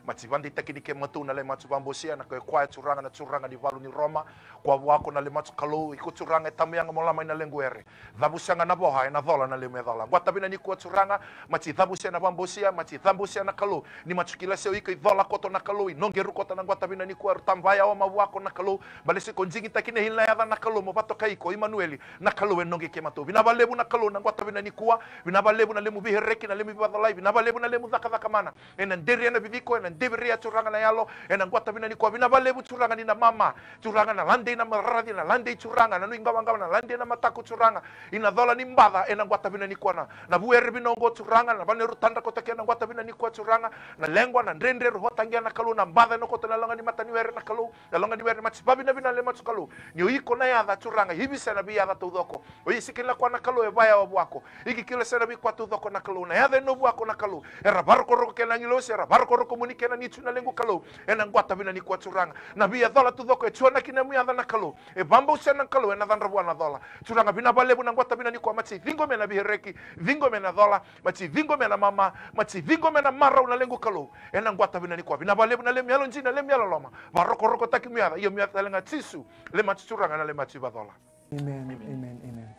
Mati vadeitaki ni kematou na le matu vabosia, na koya koya Turaga na turaga ni valu ni Roma. Koya vuako na le matu Kalou, iko Turaga e tamuyaga mo lama ina lequ ere. Cavu sega na voha, ena cola na lemu e cola. Quata vina nikua Turaga, mati cavusia na vabosia, mati cavusia na Kalou. Ni matu kila se o iko i cola koto na Kalou, i noqeru koto na quata vina nikua, eru tavaya o ma vuako na Kalou. Balesi ko jigitaki na hili na yaca na Kalou, mo vatokai iko, Imanueli, na Kalou e noqi kematou. Vinava levu na Kalou, na quata vina nikua, vinava levu na lemu vihereki, na lemu vivacolai, vinava levu na lemu cakacaka mana. Ena deri ena viviko, ena deveria Turaga na yalo, ena quata vina nikua, vinava levu Turaga ni na mama, Turaga na lade ina mararaci, na lade Turaga, na nui qavaqava, na lade ina mataku Turaga, ina cola ni baca, ena quata vina nikua na, na vuere vina oqo Turaga, na vanua eru tadra koto kei na quata vina nikua Turaga, na lequa, na dredre, ru hotaqia na Kalou, na baca ena koto na loga ni mataniwere na Kalou, na loga ni were mati vavinavina le matu Kalou, ni o iko na yaca Turaga, ivi se na veiyaca taucoko, o isi kila koya na Kalou, e vaya o vuako, Iki kila sena vei koya taucoko na Kalou, na yaca e novu ako na Kalou. Era varokoroko kena agilosi, era varokoroko muni kena nitu na lequ Kalou. Ena quata vina nikua Turaga. Na veiyacola taucoko e tuanaki na mu yaca na Kalou. E vabau sena na Kalou, ena cadra vua na cola. Turaga vinava levu na quata vina nikua mati ciqo me na vihereki, ciqo me na cola, mati ciqo me na mama, mati ciqo me na marau na lequ Kalou. Ena quata vina nikua. Vinava levu na lemu yalo jina, lemu yalo loma. Varokorokotaki mu yaca, io mu yaca tale ga Jisu. Le mati Turaga na le mati vacola. Amen, amen, amen.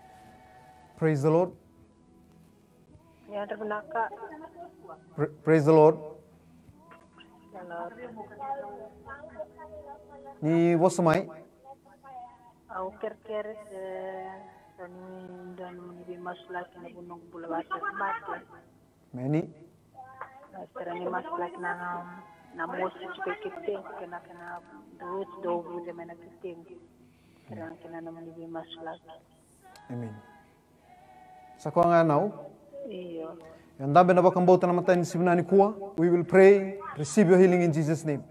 Praise the Lord. Yadra vinaka. Pra- praise the Lord. Hello. Ni vosa mai. Au kerekere se sa ni dua ni veimasulaki na vunau bula vata mate. Meni. Sera ni masulaki na na mosi tiko i ketengu kena kena duti dou vuce mai na ketengu. Sera na kena na mani veimasulaki. Amen. Sa koya ga nau. Io. Io dabe na vakabauta na matai ni sivi nikua. We will pray, receive your healing in Jesus' name.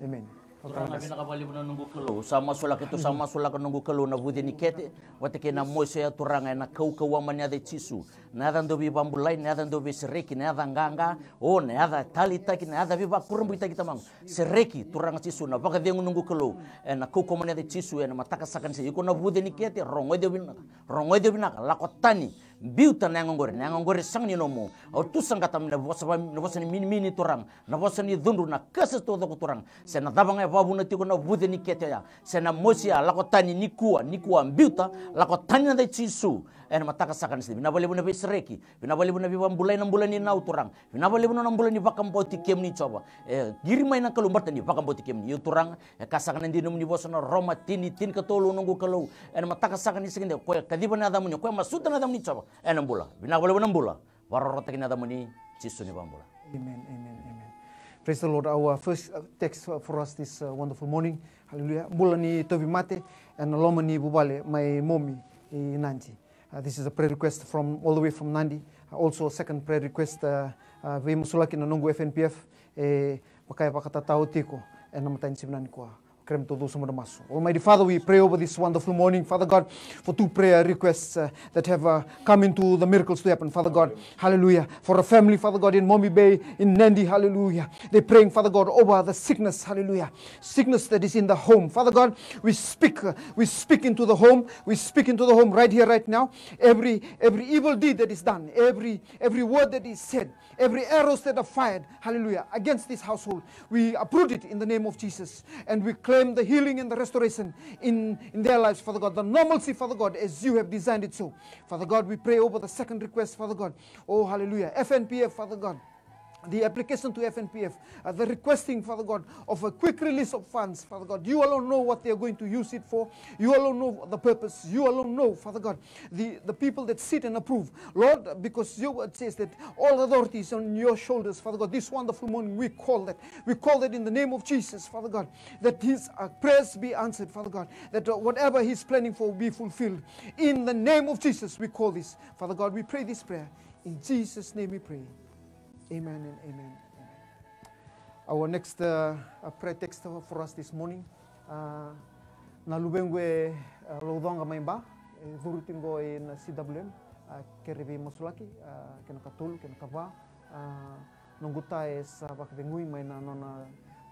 Amen. Turaga vinaka vakalevu na noqu Kalou. Sa masulaka tu, sa masulaka noqu Kalou na vuce ni kete vata kei na mosi ya Turaga ena kaukauwa mai na yaca i Jisu. Na yaca dau veivabulai, na yaca dau veisereki, na yaca qaqa, o na yaca taleitaki, na yaca veivakurabuitaki tamaqu. Sereki Turaga Jisu na vakacegu noqu Kalou. Ena kaukauwa mai na yaca i Jisu ena mataka saka ni se iko na vuce ni kete, rogoci au vinaka. Rogoci au vinaka, lako tani, biuta na yaga oqori, na yaga oqori sega ni nomu. Au tu saqata mai na vosa va- na vosa ni minimini Turaga, na vosa ni cudru, na kasa taucoko Turaga. Se na cava ga e vakavuna tiko na vuce ni kete oya, se na mosi ya, lako tani nikua, nikua, biuta, lako tani na yaca i Jisu. Ena mataka saka ni se, vinava levu na veisereki, vinava levu na veivabulai na bula ni nau Turaga. Vinava levu na nona bula ni vakabauti kemuni Jiova. E qiri mai na Kalou baleta ni vakabauti kemuni. Io Turaga, e ka saka na dina nomuni vosa na Roma tini, tinikatolu noqu Kalou. Ena mataka saka ni siga nikua, o koya kaciva na yacamuni, o koya masuta na yacamuni Jiova. Ena bula. Vinaka vakalevu na bula. Vakarorotaki na yacamuni, Jisu ni vakabula. Amen, amen, amen. Praise the Lord. Our first uh, text uh, for us this uh, wonderful morning. Hallelujah. Bula ni tauvimate, ena loma ni vuvale mai Momi i Nadi. Uh, this is a prayer request from all the way from Nadi. Uh, also a second prayer request, uh, uh, veimasulaki na noqu F N P F, e vaka e vakatatao tiko ena matai ni sivi nikua. Kerei me tou dou sa mada masu. Almighty Father, we pray over this wonderful morning, Father God, for two prayer requests uh, that have uh, come into the miracles to happen, Father God. Hallelujah. For a family, Father God, in Momi Bay, in Nadi, hallelujah. They're praying, Father God, over the sickness, hallelujah. Sickness that is in the home. Father God, we speak, uh, we speak into the home. We speak into the home right here, right now. Every every evil deed that is done, every every word that is said, every arrows that are fired, hallelujah, against this household, we uproot it in the name of Jesus. And we claim the healing and the restoration in, in their lives, Father God. The normalcy, Father God, as you have designed it so. Father God, we pray over the second request, Father God. Oh, hallelujah. F N P F, Father God. The application to F N P F, uh, the requesting, Father God, of a quick release of funds, Father God. You alone know what they are going to use it for. You alone know the purpose. You alone know, Father God, the, the people that sit and approve. Lord, because your word says that all authority is on your shoulders, Father God. This wonderful morning, we call that. We call that in the name of Jesus, Father God, that his uh, prayers be answered, Father God, that uh, whatever he's planning for will be fulfilled. In the name of Jesus, we call this. Father God, we pray this prayer. In Jesus' name we pray. Amen and amen. Our next uh, uh, prayer text for us this morning. Uh, na luvequ e uh, Laucoqa mai Ba, e curu tiko qo ina C W M, uh, kere veimasulaki, uh, kena katolu, kena kava, uh, noqu ta e sa vakacegui mai na nona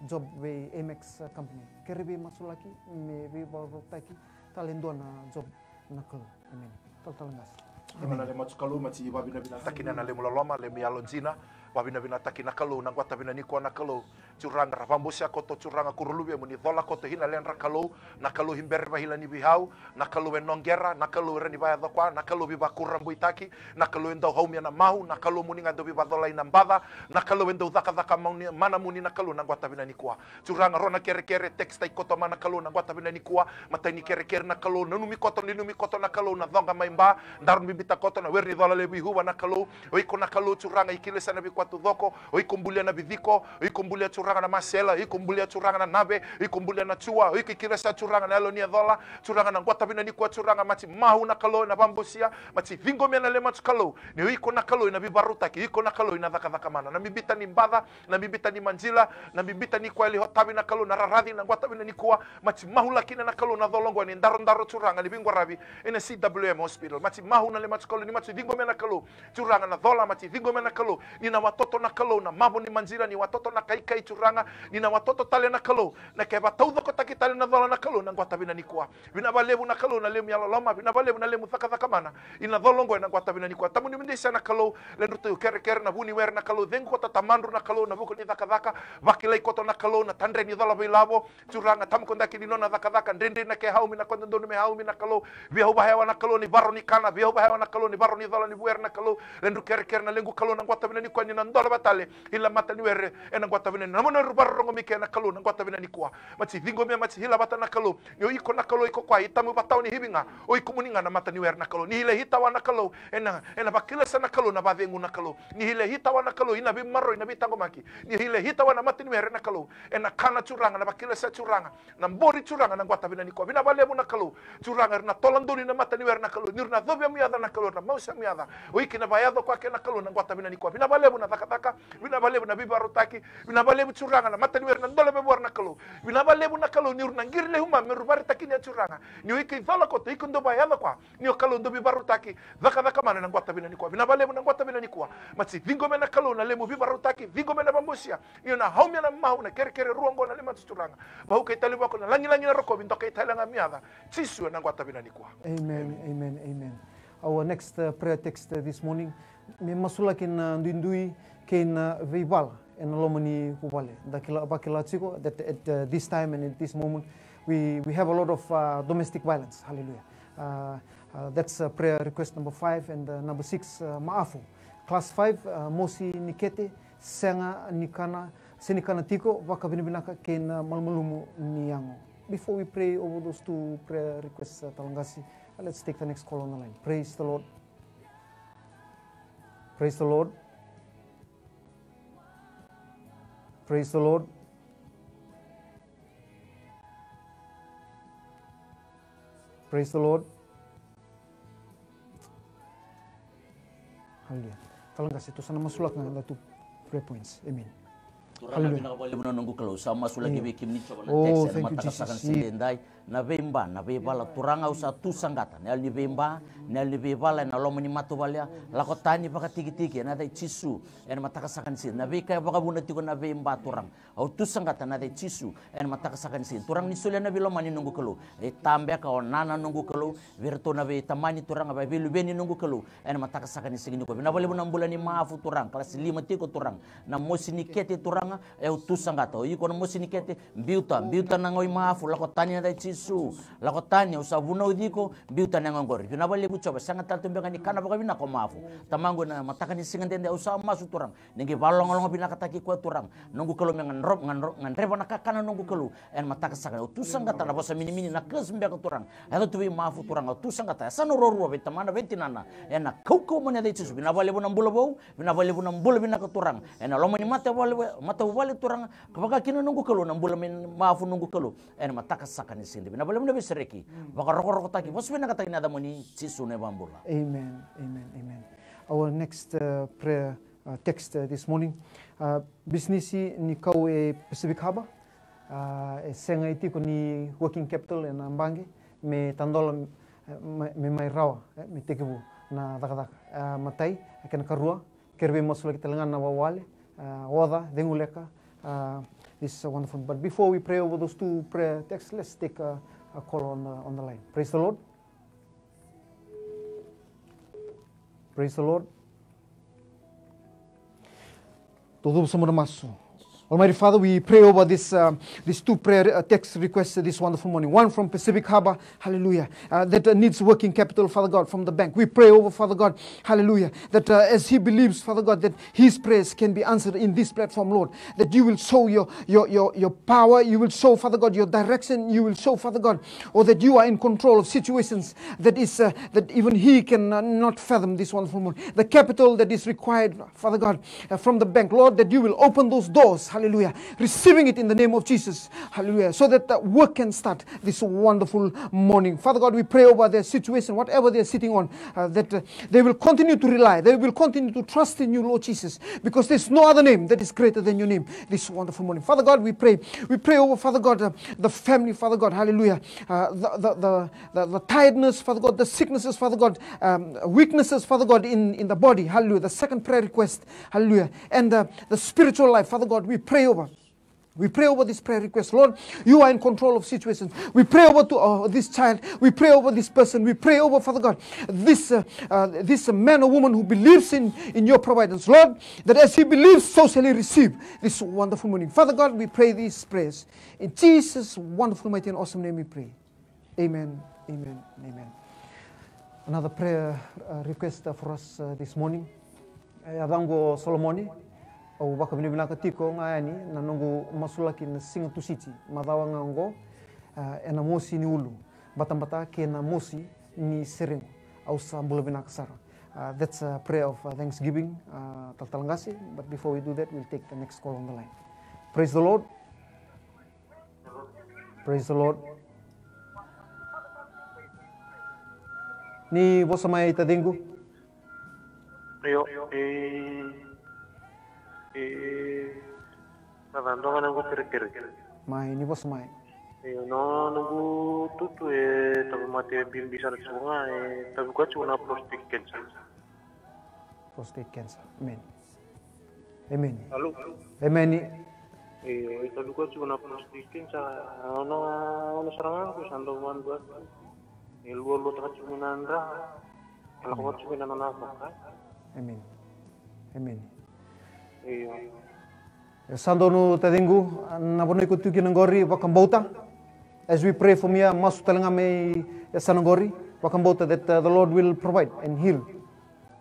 job vei Amex uh, company. Kere veimasulaki, me veivakarautaki, tale dua na job na Kalou. Amen. Talatala qase. Amen. Na lemu Kalou, mati vavinavinataki na lemu loloma, lemu yalo dina. Vavinavinataki na Kalou na gwata vina nikua na Kalou. Turaga ra vabosia koto Turaga kuro luvemu ni cola koto hina ledra Kalou. Na Kalou i bere vahila ni vihau. Na Kalou e noqera, na Kalou e ra ni vayaco kwa, na Kalou vivakurabuitaki, na Kalou e dau haumia na mau, na Kalou muni ga dau vivacolai na baca, na Kalou e dau cakacaka mauni, manamuni na Kalou na gwata vina nikua. Turaga ro na kerekere, tekistai koto ma na Kalou na gwata vina nikua, matai ni kerekere na Kalou, nanumi koto, nanumi koto na Kalou na coqa mai ba, daru bibita koto na were ni cola levu i huva na Kalou, o iko na Kalou Turaga i kilesa na veikwatu coko, o iko bulia na viciko, o iko bulia Turaga na masela, o iko bulia Turaga na nave, o iko bulia na tua, o iko i kilesa Turaga na yalo ni yacola, Turaga na gwata vina nikua Turaga mati mahu na Kalou ena vabosia, mati ciqomia na le matu Kalou, ni o iko na Kalou ena vivarautaki, o iko na Kalou ena cakacaka mana, na bibita ni baca, na bibita ni majila, na bibita ni koya li hotavi na Kalou, na raraci na gwata vina nikua, mati mahu lakina na Kalou na cola oqo ni darodaro Turaga ni viqwaravi, ena C W M hospital, mati mahu na le matu Kalou, ni mati ciqomia na Kalou, Turaga na cola, mati ciqomia na Kalou, ni na watoto na Kalou, na mavo ni majila, ni watoto na kaikai Turaga, ni na watoto tale na Kalou, na keva taucokotaki tale na cola na Kalou, na gwata vina nikua. Vina valevu na Kalou na lemu yaloloma, vina valevu na lemu cakacaka mana. Ina cola oqo ena gwata vina nikua. Tabu ni midi sa na Kalou, ledru tu kerekere na vu ni were na Kalou, cegu koto tamadru na Kalou, na vuku ni cakacaka, vakilai koto na Kalou, na tadre ni cola veilavo, Turaga, tamu kodaki ni nona cakacaka, dredre na ke haumi na kododonu me haumi na Kalou, via uvahewa na Kalou ni varo ni kana, via uvahewa na Kalou ni varo ni cola ni vuere na Kalou, ledru kerekere na lequ Kalou na gwata vina nikua ni na dola vatale, ila mata ni were, ena gwata vina, na mona ru varorogo mi ke na Kalou na gwata vina nikua. Mati ciqomia, mati ila vata na Kalou, ni o iko na Kalou iko kwa, i tamu vatau ni hivi ga, o iko muni ga na mata ni were na Kalou, ni ila itawa na Kalou, ena, ena vakilasa na Kalou, na vacegu na Kalou, ni ila itawa na Kalou, ina veimaroi, na veitaqomaki, ni ila itawa na mata ni were na Kalou, ena kana Turaga, na vakilasa Turaga, na bori Turaga na gwata vina nikua. Vina valevu na Kalou. Turaga era na tola donu na mata ni were na Kalou. Ni ra na covia muyaca na Kalou, ra na mausa muyaca. O iki na vayaco kwa ke na Kalou na gwata vina nikua. Vina valevu na cakacaka. Vina valevu na vivarautaki. Vina valevu Turaga na mata ni were na dola vevora na Kalou. Vina valevu na Kalou ni ra na qiri lehu ma me ra varitaki ni a Turaga. Ni o iki cola koto, iko dau vayaco kwa. Ni o Kalou dau vivarautaki. Cakacaka mana na gwata vina nikua. Vina valevu na gwata vina nikua. Mati ciqomia na Kalou na lemu vivarautaki. Ciqomia na vabosia. Ni o na haumia na mau na kerekere rua oqo na le matu Turaga. Vaukai tale vako na lagilagi na rokovi dokai tale ga muyaca. Jisu ena gwata vina nikua. Amen, amen, amen. Our next uh, prayer text uh, this morning. Me masulaki na duidui kei na veivala ena loma ni vuvale. Da kila, vakila tiko that at uh, this time and at this moment we, we have a lot of uh, domestic violence. Hallelujah. Uh, uh, that's uh, prayer request number five and uh, number six, uh, Maafu. Class five, uh, mosi ni kete, sega ni kana, se ni kana tiko, vakavinavinaka kei na malumalumu ni yago. Before we pray over those two prayer requests, uh, Talagasi, uh, let's take the next call on the line. Praise the Lord. Praise the Lord. Praise the Lord. Praise the Lord. Hallelujah. Talagasi, tou sa na masulaka ga na tu prayer points. Amen. Turaga, vinaka vakalevu na noqu Kalou, sa masulaki vei kemuni Jiova na text ena mataka saka ni siga edaidai. Na veiba, na veivala, Turaga, au sa tu saqata na yalo ni veiba, na yalo ni veivala ena loma ni matavuvale ya. Lako tani vakatikitiki ena yaca i Jisu ena mataka saka ni siga. Na veika e vakavuna tiko na veiba, Turaga, au tu saqata na yaca i Jisu ena mataka saka ni siga. Turaga, ni solia na veilomani noqu Kalou. E tabeka o nana noqu Kalou vei iratou na veitamani, Turaga, vei veiluveni noqu Kalou. Ena mataka saka ni siga nikua, vinaka vakalevu na bula ni Maafu, Turaga, kalasi lima tiko, Turaga. Na mosi ni kete, Turaga, e au tu saqata. O iko na mosi ni kete, biuta, biuta na yago i Maafu, lako tani ena yaca i Jisu. Lako tani, au sa vunauci iko, biuta na yago oqori. Vinaka vakalevu Jiova, sega tale tu beka ni kana vakavinaka o Maafu. Tamaqu, ena mataka ni siga edaidai au sa masu, Turaga. Ni qai vakalogaloga vinakataki koya, Turaga. Noqu Kalou, me gadro-, gadro-, gadreva na kakana noqu Kalou. Ena mataka saka, au tu saqata na vosa minimini, na curse beka, Turaga. E yaco tu vei Maafu, Turaga, au tu saqata. E sa na ruarua vei tamana, vei tinana. Ena kaukauwa mai na yaca i Jisu. Vinaka vakalevu na bula vou, vinaka vakalevu na bula vinaka, Turaga. Ena loma ni matavuvale, matavuvale, Turaga. Ka vaka kina, noqu Kalou, na bula mai Maafu, noqu Kalou. Ena mataka saka ni siga edaidai. Vinaka vakalevu na veisereki. Vakarokorokotaki, vosa vinakataki na yacamuni, Jisu na iVakabula. Amen, amen, amen. Our next uh, prayer uh, text uh, this morning. Uh, bisinisi ni kau e Pacific Harbour, uh, e sega e tiko ni working capital ena baqe me tadola, eh, me, me mai rawa, eh, me tekivu na cakacaka. Uh, matai, a kena karua, kere veimasulaki tale ga na wawale, uh, oca, ceguleka, uh, this is a wonderful. But before we pray over those two prayer texts, let's take a, a call on the, on the line. Praise the Lord. Praise the Lord. Tou cuva sobu na masu. Almighty Father, we pray over this, uh, these two prayer, uh, text requests this wonderful morning. One from Pacific Harbour, hallelujah, uh, that, uh, needs working capital, Father God, from the bank. We pray over, Father God, hallelujah, that, uh, as he believes, Father God, that his prayers can be answered in this platform, Lord, that you will show your, your, your, your power, you will show, Father God, your direction, you will show, Father God, or that you are in control of situations that is, uh, that even he can, uh, not fathom this wonderful morning. The capital that is required, Father God, uh, from the bank, Lord, that you will open those doors, hallelujah, receiving it in the name of Jesus, hallelujah, so that the work can start this wonderful morning. Father God, we pray over their situation, whatever they're sitting on, uh, that, uh, they will continue to rely, they will continue to trust in you, Lord Jesus, because there's no other name that is greater than your name this wonderful morning. Father God, we pray, we pray over, Father God, uh, the family, Father God, hallelujah, uh, the, the, the, the, the tiredness, Father God, the sicknesses, Father God, um, weaknesses, Father God, in, in the body, hallelujah. The second prayer request, hallelujah. And, uh, the spiritual life, Father God, we pray over. We pray over this prayer request. Lord, you are in control of situations. We pray over to, uh, this child. We pray over this person. We pray over, Father God, this, uh, uh, this man or woman who believes in, in your providence. Lord, that as he believes, so shall he receive this wonderful morning. Father God, we pray these prayers. In Jesus' wonderful, mighty, and awesome name we pray. Amen, amen, amen. Another prayer, uh, request, uh, for us, uh, this morning. E yacaqu o Solomoni, au vakavinavinaka tiko ga yani na noqu masulaki na siga Tusiti, macawa ga oqo, uh, ena mosi ni ulu, batabata kei na mosi ni serequ. Au sa bula vinaka sara. Uh, that's a prayer of, uh, thanksgiving, uh, talatala qase. But before we do that, we'll take the next call on the line. Praise the Lord. Praise the Lord. Ni vosa mai taciqu. Io, e, e, na cava dua ga na noqu kerekere. Mai, ni vosa mai. Io, na noqu tutu e tauvimate bibi sara tiko ga, e tauvimate tiko na prostate cancer. Prostate cancer. Amen. Amen. Alo. Amen. Io, e tauvimate tiko na prostate cancer. Ona, ona sara ga ko sa dau madua. E lualuataka tiko na dra. E lako vata tiko na nona vaka. Amen. Amen. Io. E sa donu taciqu, na vanua iko tu kina qori, vakabauta. As we pray from here, masu tale ga mai yasana qori, vakabauta that, uh, the Lord will provide and heal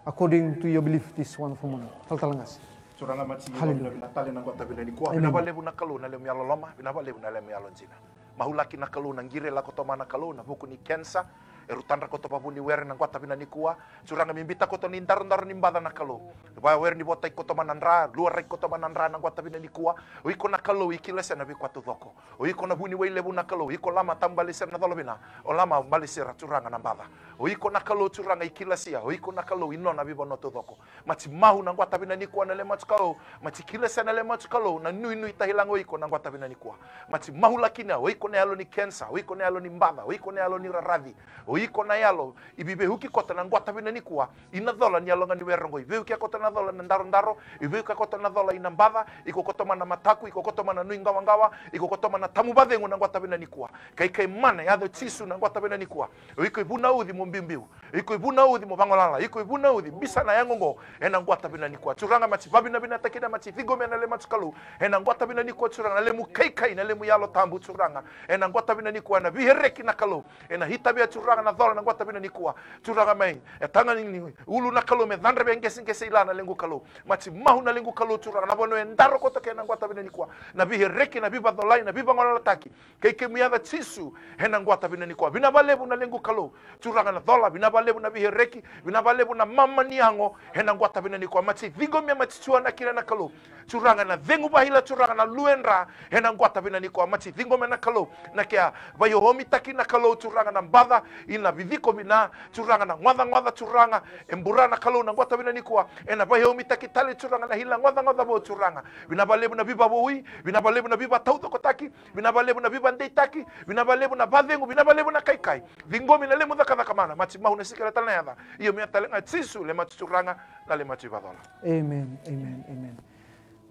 according to your belief this wonderful morning. Talatala qase. Turaga, mati, hallelujah, vinaka tale na qota vinaka nikua. Amen. Vinaka vakalevu na Kalou na lemu yalololoma, vinaka vakalevu na lemu yalodina. Mahulaki na Kalou na qiri e lako toma na Kalou, na vuku ni kenisa, e rutadra koto vavuniwere na qota vinaka nikua. Turaga, me biuta koto ni darodaro ni baca na Kalou. Vawere ni votaki koto ma na dra, luaraki koto ma na dra na qota vinaka nikua. O iko na Kalou i kila se na veika taucoko. O iko na vuniwai levu na Kalou, iko lama tabu bale sera na colovina. O lama bale sera Turaga na baca. O iko na Kalou Turaga i kila sia, o iko na Kalou i nona veivanua taucoko. Mati mahu na qota vinaka nikua na le matu Kalou. Mati kila se na le matu Kalou na nuinui tahilaga o iko na qota vinaka nikua. Mati mahu lakina o iko na yalo ni kenisa, o iko na yalo ni baca, o iko na yalo ni raraci. O iko na yalo i veiveiuki koto na qota vinaka nikua. I na cola ni yalo ga ni were oqo i veiuki koto na cola na darodaro, i veiuki koto na cola i na baca, iko koto ma na mataku, iko koto ma na nui qawaqawa, iko koto ma na tamu vacegu na qota vinaka nikua. Kaikai mana yaco Jisu na qota vinaka nikua. O iko i vunauci mo biubiu. Iko i vunauci mo vagolala, iko i vunauci, bisa na yago oqo, ena qota vinaka nikua. Turaga mati vavinavinataki na mati ciqomia na le matu Kalou, ena qota vinaka nikua Turaga na lemu kaikai na lemu yalo tabu Turaga, ena qota vinaka nikua na vihereki na Kalou, ena itavia Turaga na cola na qota vinaka nikua. Turaga mai, e taga ni, ni ulu na Kalou me cadra vei qeseqese ila na lequ Kalou. Mati mahu na lequ Kalou Turaga na vanua e daro koto ke na qota vinaka nikua. Na vihereki, na vivacolai, na vivagolalataki. Kei kemu yaca Jisu, ena qota vinaka nikua. Vinaka vakalevu na lequ Kalou. Turaga na cola, vinaka vakalevu na vihereki, vinaka vakalevu na mama ni yago, ena qota vinaka nikua. Mati ciqomia mati tua na kina na Kalou. Turaga na cegu vaila, Turaga na luedra, ena qota vinaka nikua. Mati ciqomia na Kalou. Na kea, vaiomitaki na Kalou, Turaga na baca, i na viciko vina, Turaga na gocagoca, Turaga, e bura na Kalou na qota vinaka nikua. Ena vaiomitaki tale, Turaga na hila gocagoca vou, Turaga. Vinaka vakalevu na vivavoui, vinaka vakalevu na vivataucokotaki, vinaka vakalevu na vivadeitaki, vinaka vakalevu na vacegu, vinaka vakalevu na kaikai. Ciqomi na lemu cakacaka mana, mati mahu na sikela tale na yaca. Io me tale ga Jisu, le matu Turaga, na le matu ivacola. Amen, amen, amen.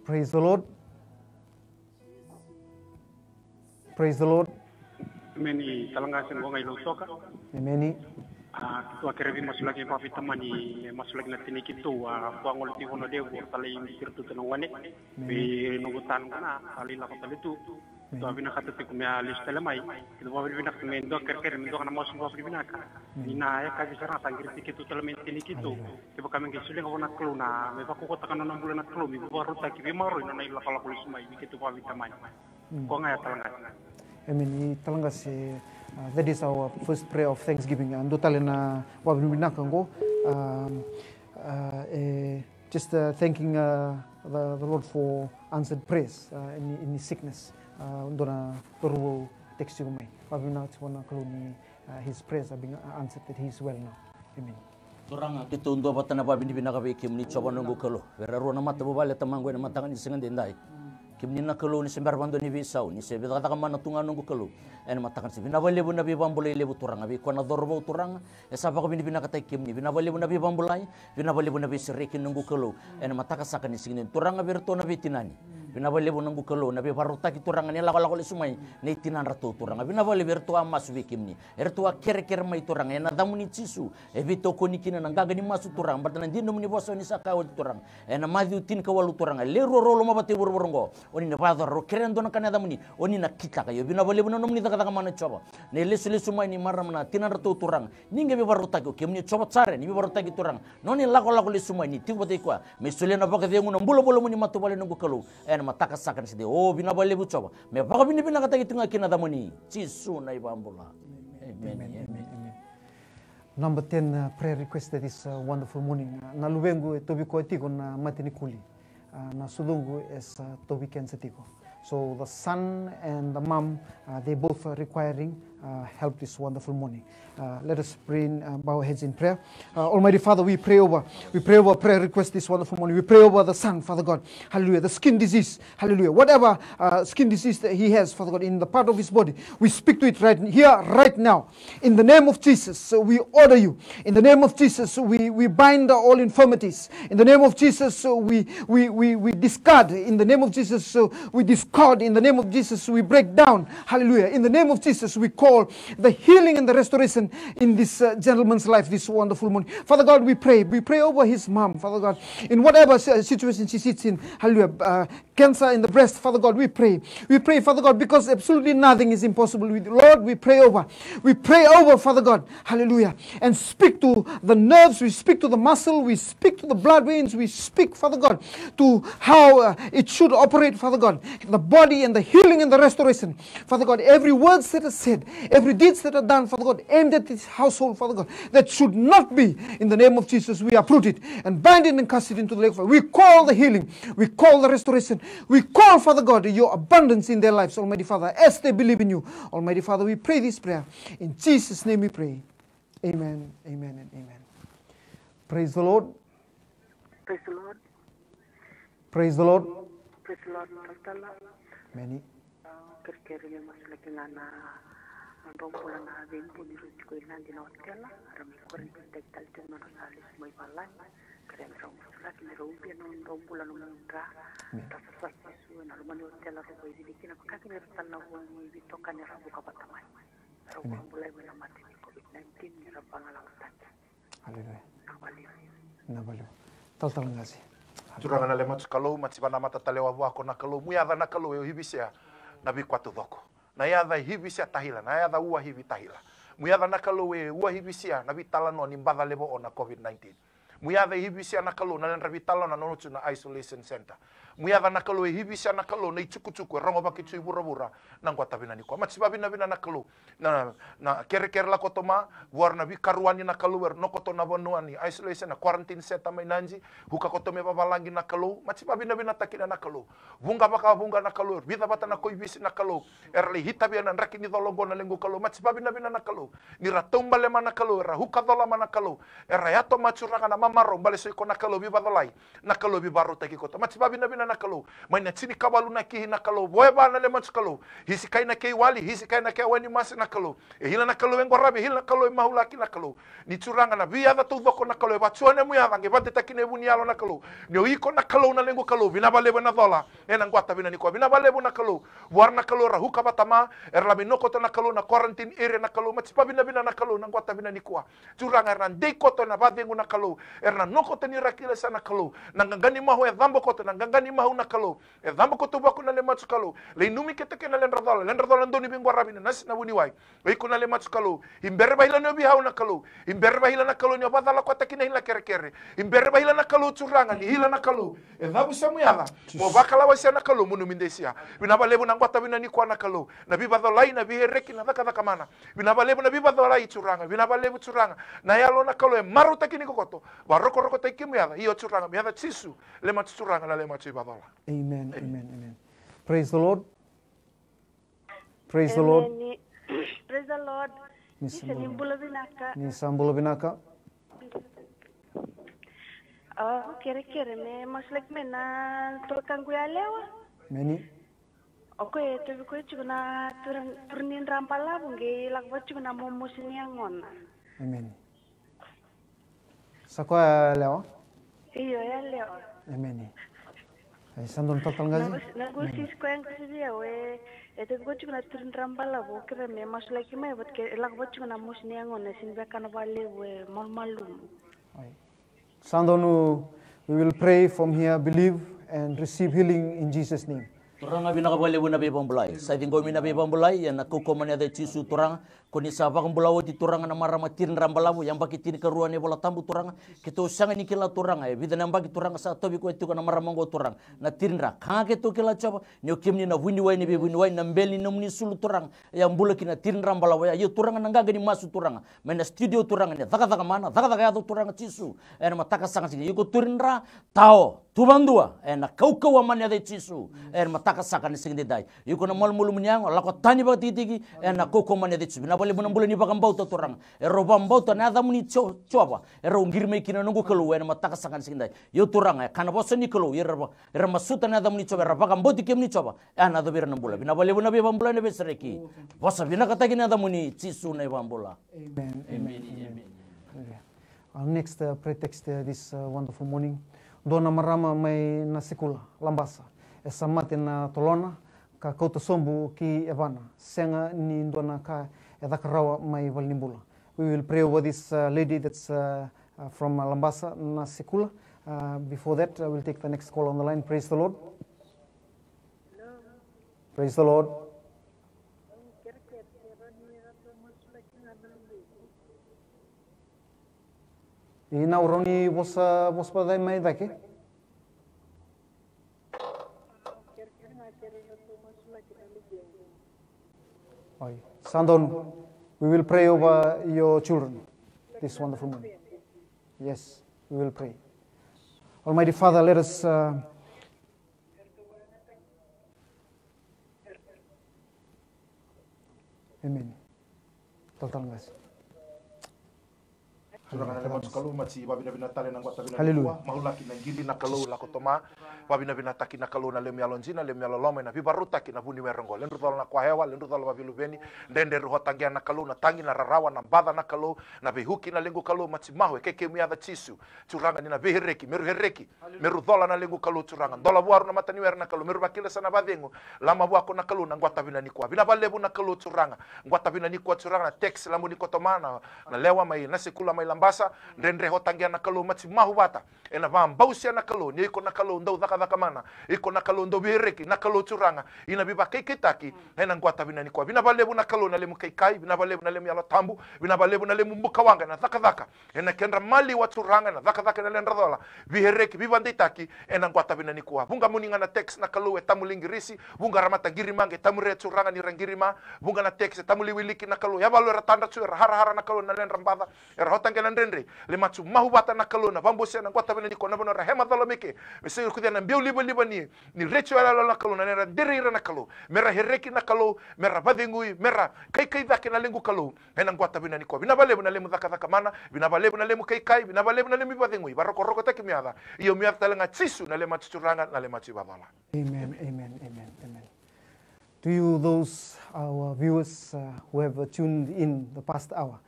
Praise the Lord. Praise the Lord. Emeni, tala ga se qo ga i Lautoka. Emeni. A, keitou a kere veimasulaki vakaveitamani, e masulaki na tinai keitou, a, vua gole tiko na levu, a talai mai keitou tu na gone. Vei noqu tanu na, a lai lako tale tu. Keitou a vinakata tiko me a lesu tale mai. Keitou vakavinavinaka me dua kerekere, me dua na masu vakavinavinaka. Ni na yakavi sara sa qiriti keitou tale mai na tinai keitou. Kevaka me qai solia ga vua na Kalou na, me vakaukauataka na nona bula na Kalou, me vakarautaki, veimaroroi na nona ilakolako lesu mai, vei keitou vakaveitamani. Ko ga ya, Talagasi. Amen. I Talagasi, uh, that is our first prayer of thanksgiving. Uh, dua tale na vakavinavinaka qo. Um, uh, eh, just, uh, thanking, uh, the, the Lord for answered prayers, uh, in, in his sickness. Uh, dua na cauravou text tiko mai. Vakavinavinaka tiko na Kalou ni, uh, his prayers are being, uh, answered, that he is well now. Amen. Turaga, keitou duavata na vakavinavinaka vei kemuni Jiova noqu Kalou. Vei ira rua na matavuvale, Tamaqu, ena mataka ni siga edaidai. Kemuni na Kalou, ni se bera vakadua ni veisau, ni se veicakacaka mana tu ga noqu Kalou. Ena mataka ni siga, vinaka vakalevu na veivakabulai levu, Turaga, vei koya na cauravou, Turaga, e sa vakavinavinakataki kemuni. Vinaka vakalevu na veivakabulai, vinaka vakalevu na veisereki noqu Kalou. Ena mataka saka ni siga edaidai, Turaga, vei iratou na veitinani. Vinaka vakalevu noqu Kalou, na veivakarautaki, Turaga, ni lakolako lesu mai nei tinadratou, Turaga. Vinaka vakalevu vei iratou a masu vei kemuni. Eratou a kerekere mai, Turaga, ena yacamuni Jisu. E veitokoni kina na qaqa ni masu, Turaga, baleta na dina nomuni vosa ni sa kaya oti, Turaga. Ena Maciu tinikawalu, Turaga, lewe rua rau lomavata e vuravura oqo. O ni na vakayacora, rau kerea e dua na ka ena yacamuni, o ni na kitaka. Io, vinaka vakalevu na nomuni cakacaka mana, Jiova. Na ilesulesu mai ni marama na tinadratou, Turaga, ni qai veivakarautaki. O kemuni Jiova Jaire, ni veivakarautaki, Turaga. Nona ilakolako lesu mai, ni tiko vata kei koya, me solia na vakacegu, na bula vakalamuni matavuvale noqu Kalou. Ena mataka saka ni siga edaidai, o vinaka vakalevu, Jiova. Me vakavinavinakataki tu ga kina na yacamuni Jisu na iVakabula. Amen. Amen. Amen. Amen. Number ten, uh, prayer request this, uh, wonderful morning. Uh, na luvequ e tauvi koya tiko na mate ni kuli. Uh, na sucuqu e sa tauvi cancer tiko. So the son and the mom, uh, they both are requiring, uh, help this wonderful morning. Uh, let us pray, uh, bow our heads in prayer. Uh, Almighty Father, we pray over, we pray over prayer request this wonderful morning. We pray over the son, Father God. Hallelujah. The skin disease. Hallelujah. Whatever, uh, skin disease that he has, Father God, in the part of his body, we speak to it right here, right now. In the name of Jesus, uh, we order you. In the name of Jesus, we, we bind all infirmities. In the name of Jesus, uh, we, we, we, we discard. In the name of Jesus, uh, we discard. In the name of Jesus, we break down. Hallelujah. In the name of Jesus, we call the healing and the restoration in this, uh, gentleman's life this wonderful morning. Father God, we pray. We pray over his mom, Father God, in whatever si-, situation she sits in. Hallelujah. Uh, cancer in the breast, Father God, we pray. We pray, Father God, because absolutely nothing is impossible with you. Lord, we pray over. We pray over, Father God. Hallelujah. And speak to the nerves, we speak to the muscle, we speak to the blood veins, we speak, Father God, to how, uh, it should operate, Father God. The body and the healing and the restoration. Father God, every words that are said, every deeds that are done, Father God, aimed at this household, Father God, that should not be. In the name of Jesus, we uproot it and bind it and cast it into the lake of fire. We call the healing. We call the restoration. We call, Father God, your abundance in their lives, Almighty Father, as they believe in you. Almighty Father, we pray this prayer. In Jesus' name we pray. Amen, amen, and amen. Praise the Lord. Praise the Lord. Praise the Lord. Praise the Lord, Talatala. Many. Kerekere me masulaki ga na drau bula na veibu ni rau tiko i Nadi na otela, era mai quarantine-taki tale tiko na nodra sa lesu mai valagi. Kerea me rau masulaki me rau ubia na drau bula na nomuni dra. Amen. Tasa sa Jisu ena loma ni otela rau vakaicili kina, vaka kina ira tale na vo ni veitokani era vuka vata mai. Rau vakabulai mai na mate ni COVID nineteen, ni ra vagalagotaki. Haleluya. Na valiu. Na valiu. Talatala Qase. Turaga na lemacu Kalou, maciva na mata talewa vuako na Kalou, mu yaca na Kalou e hivisia na veikwatucoko. Na yaca e hivisia tahila, na yaca ua hivi tahila. Mu yaca na Kalou e ua hivisia na veitalanoa ni baca levo o na COVID nineteen. Mu yaca e hivisia na Kalou na ledra veitalanoa na nonocu na isolation center. Mu yaca na Kalou e hivisia na Kalou na icukucuku e rogovaki tu i vuravura na gwata vina ni koa. Maciva vinavina na Kalou. Na, na kerekere lako toma, vuara na vikaruani na Kalou, era nokoto na vanua ni isolation, na quarantine center mai Nadi, huka koto me vavalagi na Kalou, maciva vinavinataki na Kalou. Vuqa vakavuqa na Kalou, vica vata na koivisi na Kalou, era lai hitavia na draki ni colo oqo na lequ Kalou, maciva vinavina na Kalou. Ni ra taubalema na Kalou, era huka colama na Kalou, era yato maciuraga na mamarau, bale so iko na Kalou veivacolai, na Kalou veivarautaki koto. Maciva vinavina na Kalou. Mai na tinikavalu na ki na Kalou, voeva na le macu Kalou. Hisikai na kei wali, hisikai na kei wani masi na Kalou. E hila na Kalou e qwaravi, e hila na Kalou e mahulaki na Kalou. Ni Turaga na veiyaca taucoko na Kalou, e vatua na mu yaca, qe vadetaki na vu ni yalo na Kalou. Ni o iko na Kalou na lequ Kalou, vinava levu ena cola. Ena qwata vina nikua, vinava levu na Kalou. Vua na Kalou era huka vata ma, era lami nokoto na Kalou na quarantine area na Kalou, mati vavinavina na Kalou, na qwata vina nikua. Turaga era na dei koto ena vacegu na Kalou, era na nokoto ni ra kila sa na Kalou. Na qaqa ni mahu e cabo koto, na qaqa ni mahu na Kalou. E cabo koto vako na le macu Kalou. Le inumi kete kei na ledra cola, ledra cola doni veiqwaravi na nasi na vuniwai. O iko na le macu Kalou. I bere vahila ni o vihau na Kalou. I bere vahila na Kalou ni o vacala koya taki na hila kerekere. I bere vahila na Kalou Turaga, ni hila na Kalou. E cavu sa mu yaca. Mo vakalawa sia na Kalou, mo numi dei sia. Vinava levu na qwata vina nikua na Kalou. Na vivacolai, na vihereki, na cakacaka mana. Vinava levu na vivacolai Turaga, vinava levu Turaga. Na yalo na Kalou e marautaki ni kokoto. Varokorokotaki kemu yaca, io Turaga, me yaca Jisu. Le macu Turaga, na le macu ivacola. Amen, amen, amen. Praise the Lord. Praise the Lord. Amen. Praise the Lord. Ni sa bula vinaka. Ni sa bula vinaka. Ah, kerekere me masulaki mai na tolakaqu yalewa. Meni. O koya e tovi koya tiko na tura, tura ni dra balavu qe lako vata tiko na momosi ni yagona. Amen. Sa koya yalewa? Io, yalewa. Amen. Ai, sa donu talatala Qazi? Na qu-, na qu sis koya qu sivi au e, e tovi koya tiko na tura ni dra balavu, kere me masulaki mai vata ke lako vata tiko na mosi ni yagona, sini via kana valevu e malumalumu. Ai. Sa donu, we will pray from here, believe and receive healing in Jesus' name. Turaga vinaka vakalevu na veivabulai. Sa ciqomi na veivabulai, ena kaukauwa mani yaca i Jisu Turaga. Ko ni sa vakabula oti Turaga na marama tiri dra balavu, yabaki tinikarua na iVola Tabu Turaga. Keitou sega ni kila Turaga, e vica na yabaki Turaga sa tovi koya tiko na marama oqo Turaga. Na tiri dra, ka ga keitou kila Jiova, ni o kemuni na vuniwai ni veivuniwai, na beli ni nomuni sulu Turaga. E a bula kina tiri dra balavu, e a io Turaga na qaqa ni masu Turaga. Mai na studio Turaga ni cakacaka mana, cakacaka yaco Turaga Jisu. Ena mataka saka sigi, iko turi dra, tao, tu vadua, ena kaukauwa mani yaca i Jisu. Ena mataka saka ni sigi daidai. Iko na malumalumu ni yago, lako tani vakatikitiki, ena kaukauwa mani yaca i Jisu. Vinaka vakalevu na bula ni vakabauta Turaga. Erau vakabauta na yacamuni Jio-, Jiova. Erau qiri mai kina noqu Kalou, ena mataka saka ni sigi daidai. Io Turaga, e kana vosa ni Kalou, ira va-, era masuta na yacamuni Jiova, era vakabauti kemuni Jiova. E a na yacovi ira na bula. Vinaka vakalevu na veivabula na veisereki. Vosa vinakataki na yacamuni Jisu na ivabula. Amen, amen, amen. Hallelujah. Our next, uh, prayer text, uh, this, uh, wonderful morning. Dua na marama mai Nasekula, Labasa. E sa mate na tolona, ka kauta sobu ki yavana. Sega ni dua na ka e caka rawa mai valenibula. We will pray over this, uh, lady that's, uh, uh, from, uh, Labasa, Nasekula. Uh, before that, I will take the next call on the line. Praise the Lord. Praise the Lord. Ina, o rawa ni vosa, vosa vata mai cake? Oi, sa donu. We will pray over your children this wonderful morning. Yes, we will pray. Almighty Father, let us, uh, Amen. Talatala Qase. Turaga na le macu Kalou, mati vavinavina tale na qwata vina nikua. Hallelujah. Maulaki na qili na Kalou, lako toma. Vavinavinataki na Kalou na lemu yalo dina, lemu yalo loma, ena vivarautaki na vuniwere oqo. Ledru cola na kwa hewa, ledru cola vaviluveni. Dredre ru hotaqea na Kalou, na tagi, na rarawa, na baca na Kalou, na veihuki na lequ Kalou, mati mahu, e kei kemu yaca Jisu. Turaga ni na veihereki, meru hereki. Meru cola na lequ Kalou Turaga. Dola vua ru na mata ni were na Kalou. Meru vakila sa na vacegu. Lama vua ko na Kalou na qwata vina nikua. Vinava levu na Kalou Turaga. Qwata vina nikua Turaga na text lamu ni kotoma na, na lewa mai Nasekula mai Labasa. Dredre hotaqea na Kalou mati mahu vata. Ena vabausia na Kalou. Ni iko na Kalou dau cakacaka mana. Iko na Kalou dau veihereki. Na Kalou Turaga. Ina vivakaikaitaki. Ena qwata vina nikua. Vinava levu na Kalou na lemu kaikai. Vinava levu na lemu yalo tabu. Vinava levu na lemu bukawaqa. Na cakacaka. Ena kedra maliwa Turaga, ena cakacaka ena ledra cola. Vihereki, vivadeitaki, ena qwata vina nikua. Vuqa muni ga na text na Kalou e tamu li qirisi, vuqa ra mata qirima qe tamu re Turaga ni ra qirima, vuqa na text e tamu li wiliki na Kalou. Yavalu era tadra tu, era harahara na Kalou na ledra baca, era hotaqe na dredre. Le macu mauvata na Kalou na vabosea na qwata vina ni ko na vanua ra hema cala mai ke. Me sega kucia na biau livaliva ni, ni retio yaloyalo na Kalou, na nera dere ira na Kalou. Mera hereki na Kalou, mera vacegui, mera kaikai cake na lequ Kalou. Ena qwata vina ni ko. Vinava levu na lemu cakacaka mana, vinava levu na lemu kaikai, vinava levu na lemu ivacegui. Varokorokotaki me yaca. Io me yaca tale ga Jisu na le macu turaga, na le macu ivacola. Amen, amen, amen, amen. To you, those our viewers uh, who have uh, tuned in the past hour,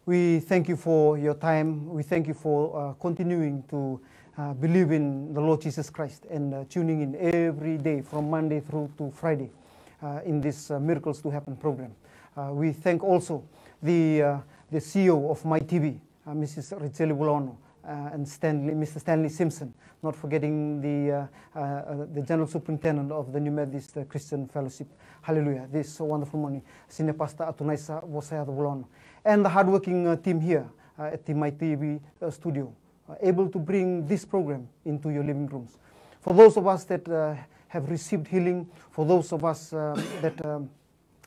we thank you for your time. We thank you for uh, continuing to uh, believe in the Lord Jesus Christ and uh, tuning in every day from Monday through to Friday uh, in this uh, Miracles to Happen program. Uh, we thank also the uh, the C E O of My T V, uh, Missus Richeli Vulaono, uh, and Stanley, Mister Stanley Simpson, not forgetting the, uh, uh, uh, the General Superintendent of the New Methodist uh, Christian Fellowship. Hallelujah. This wonderful morning, Senior Pastor Atunaisa Vosayaco Vulaono, and the hardworking uh, team here uh, at the My T V uh, studio, uh, able to bring this program into your living rooms. For those of us that uh, have received healing, for those of us uh, that um,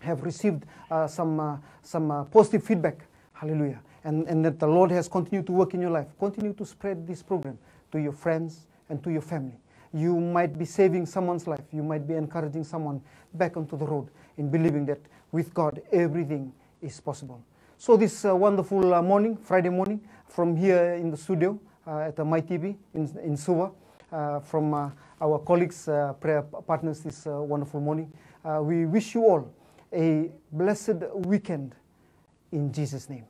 have received uh, some, uh, some uh, positive feedback. Hallelujah. And, and that the Lord has continued to work in your life. Continue to spread this program to your friends and to your family. You might be saving someone's life. You might be encouraging someone back onto the road in believing that with God, everything is possible. So this uh, wonderful uh, morning, Friday morning, from here in the studio uh, at the My T V in, in Suva, uh, from uh, our colleagues, uh, prayer p- partners this uh, wonderful morning, uh, we wish you all a blessed weekend in Jesus' name.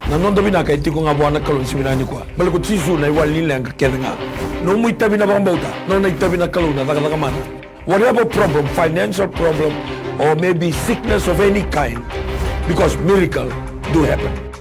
Na noda vinaka e tiko ga vua na Kalou ni siga vinaka nikua. Baleta ko Jisu na iwali ni leqa kece ga. Nomu itavi na vakabauta, nona itavi na Kalou na cakacaka mana. Whatever problem, financial problem, or maybe sickness of any kind, because miracle do happen.